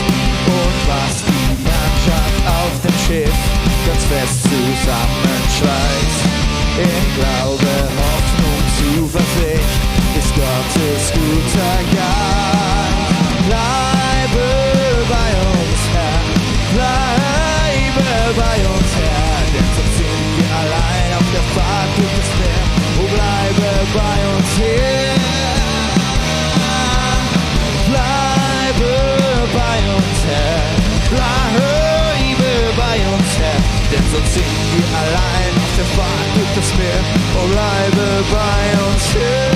Und was die Mannschaft auf dem Schiff ganz fest zusammenschweißt, in Glaube, Hoffnung, Zuversicht, ist Gottes guter Geist. Bleibe bei uns, Herr, bleibe bei uns, Herr, denn sonst sind wir allein auf der Fahrt durch das Meer. Oh, bleibe bei uns, Herr, bleibe bei uns, Herr, bleibe bei uns, Herr, denn sonst sind wir allein auf der Fahrt durch das Meer. Oh, bleibe bei uns, Herr.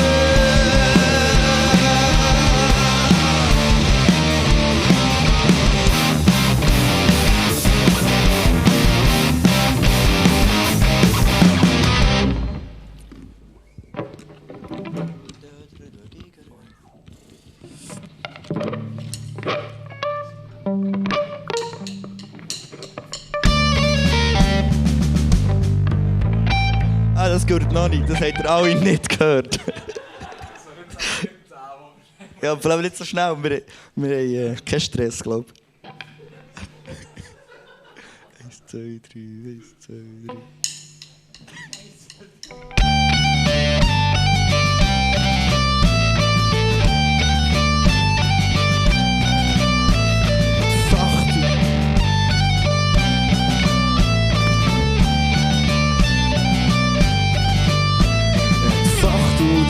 gehört noch nicht, das habt ihr alle nicht gehört. Ja, vor allem nicht so schnell, wir haben keinen Stress, glaube ich. 1, 2, 3, 1, 2, 3.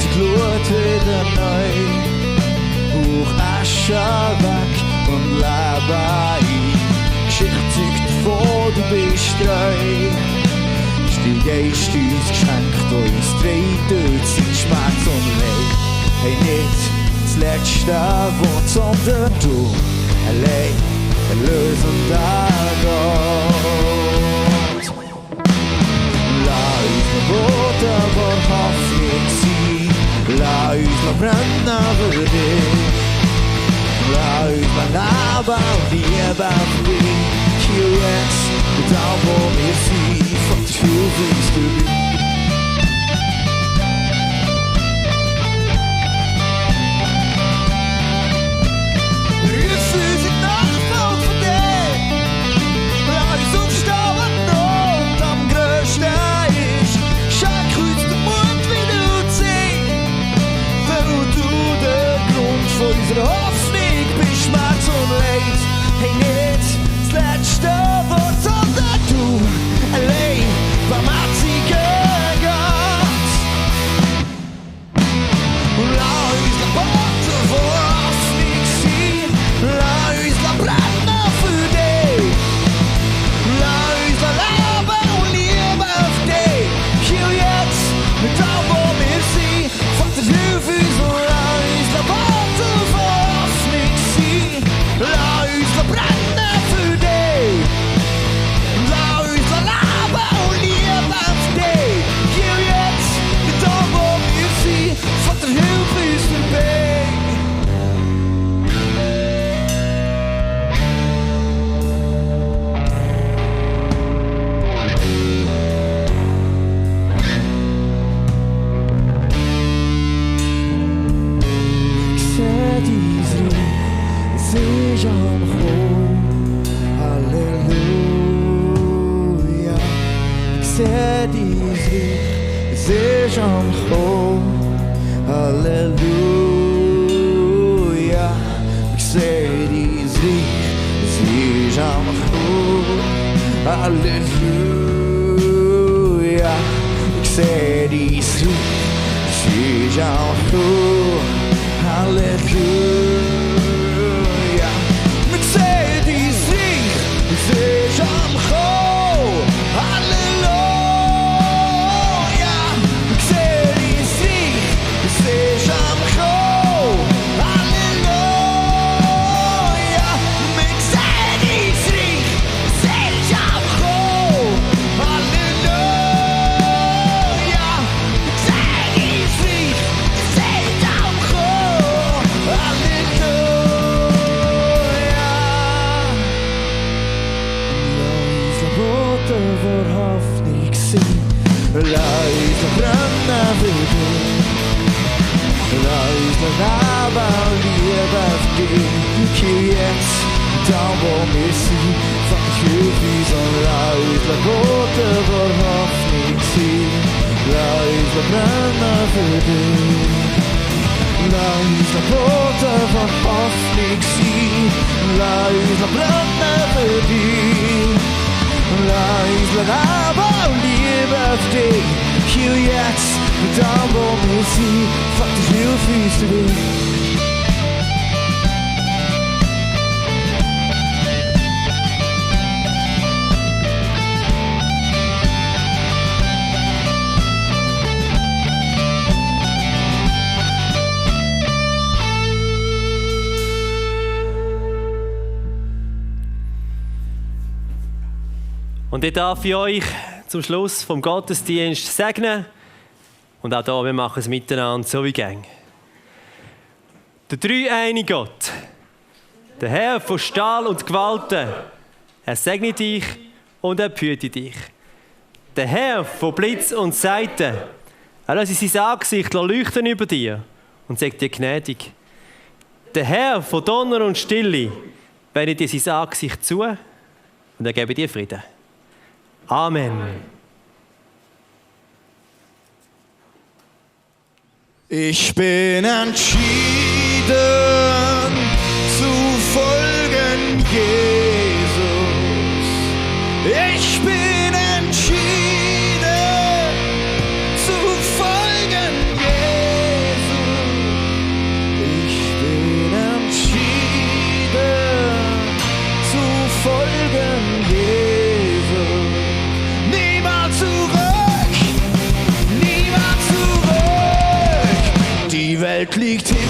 Die Glut wieder neu, hoch Asche weg und Leben ein. Geschichte zeugt davon, du bist treu. Ist dein Geist uns geschenkt, uns trägt durch sein Schmerz und Leid. Hey, nicht das letzte Wort, sondern du allein, erlösender Gott. Lass uns noch Worte vor Hoffnung sein. Lass uns noch brennen für dich. Lass uns noch leben und lieben für dich. Hier jetzt, da wo wir sind, von der Hilfe du bist. Ruf uns in Nachfolge von dir. Lass uns aufstehen, was Not am größten ist. Schenk uns den Mut, wie du ziehst. Weil du der Grund von unserer Hoffnung bist, Schmerz und Leid. Hey, nicht das letzte Wort, sondern du allein, barmherziger Gott. Und lass uns noch Worte vor Hoffnung sein. Lass uns noch brennen für dich. Lass uns noch leben und lieben auf dich. Hier jetzt, mit allem, wo wir sind. Vater, hilf uns und lass uns noch Worte vor Hoffnung sein. Lass uns noch brennen für dich. Lass uns noch leben und lieben auf dich. Hier jetzt, mit allem, wo wir sind. Vater, hilf uns dabei. Ich seh dies Reich, es ist am Kommen. Halleluja. Ich seh dies Reich, es ist am Kommen. Halleluja. Ich seh dies Reich, es ist am Kommen. Halleluja. Ich seh dies Reich, es ist am Kommen. Halleluja. Ich seh dies Reich, es ist am Kommen. Halleluja. Ich seh dies Reich, es ist am Kommen. Halleluja. Ich seh dies Reich, es ist am Kommen. Halleluja. Ich seh dies Reich, es ist am Kommen. Halleluja. Lass uns Worte vor Hoffnung sein. Lass uns brennen für dich. Lass uns leben und lieben auf dich. Hier jetzt, da wo wir sind. Vater, hilf uns und lass uns Worte vor Hoffnung sein. Lass uns brennen für dich. Lass uns Worte vor Hoffnung sein. Lass uns brennen für dich. Lass uns leben und lieben auf dich. Hier jetzt, da wo wir sind. Vater, hilf uns dabei. Und ich darf euch zum Schluss vom Gottesdienst segnen. Und auch hier, wir machen es miteinander, so wie gang. Der dreieinige Gott, der Herr von Stahl und Gewalten, er segne dich und er behüte dich. Der Herr von Blitz und Saiten, er lasse sein Angesicht leuchten über dir und sagt dir gnädig. Der Herr von Donner und Stille wendet dir sein Angesicht zu und er gebe dir Frieden. Amen. Ich bin entschieden zu folgen, Jesus. Ich bin entschieden zu folgen, Jesus. Ich bin entschieden zu folgen, Jesus. Niemand zurück, niemand zurück. Die Welt liegt hinter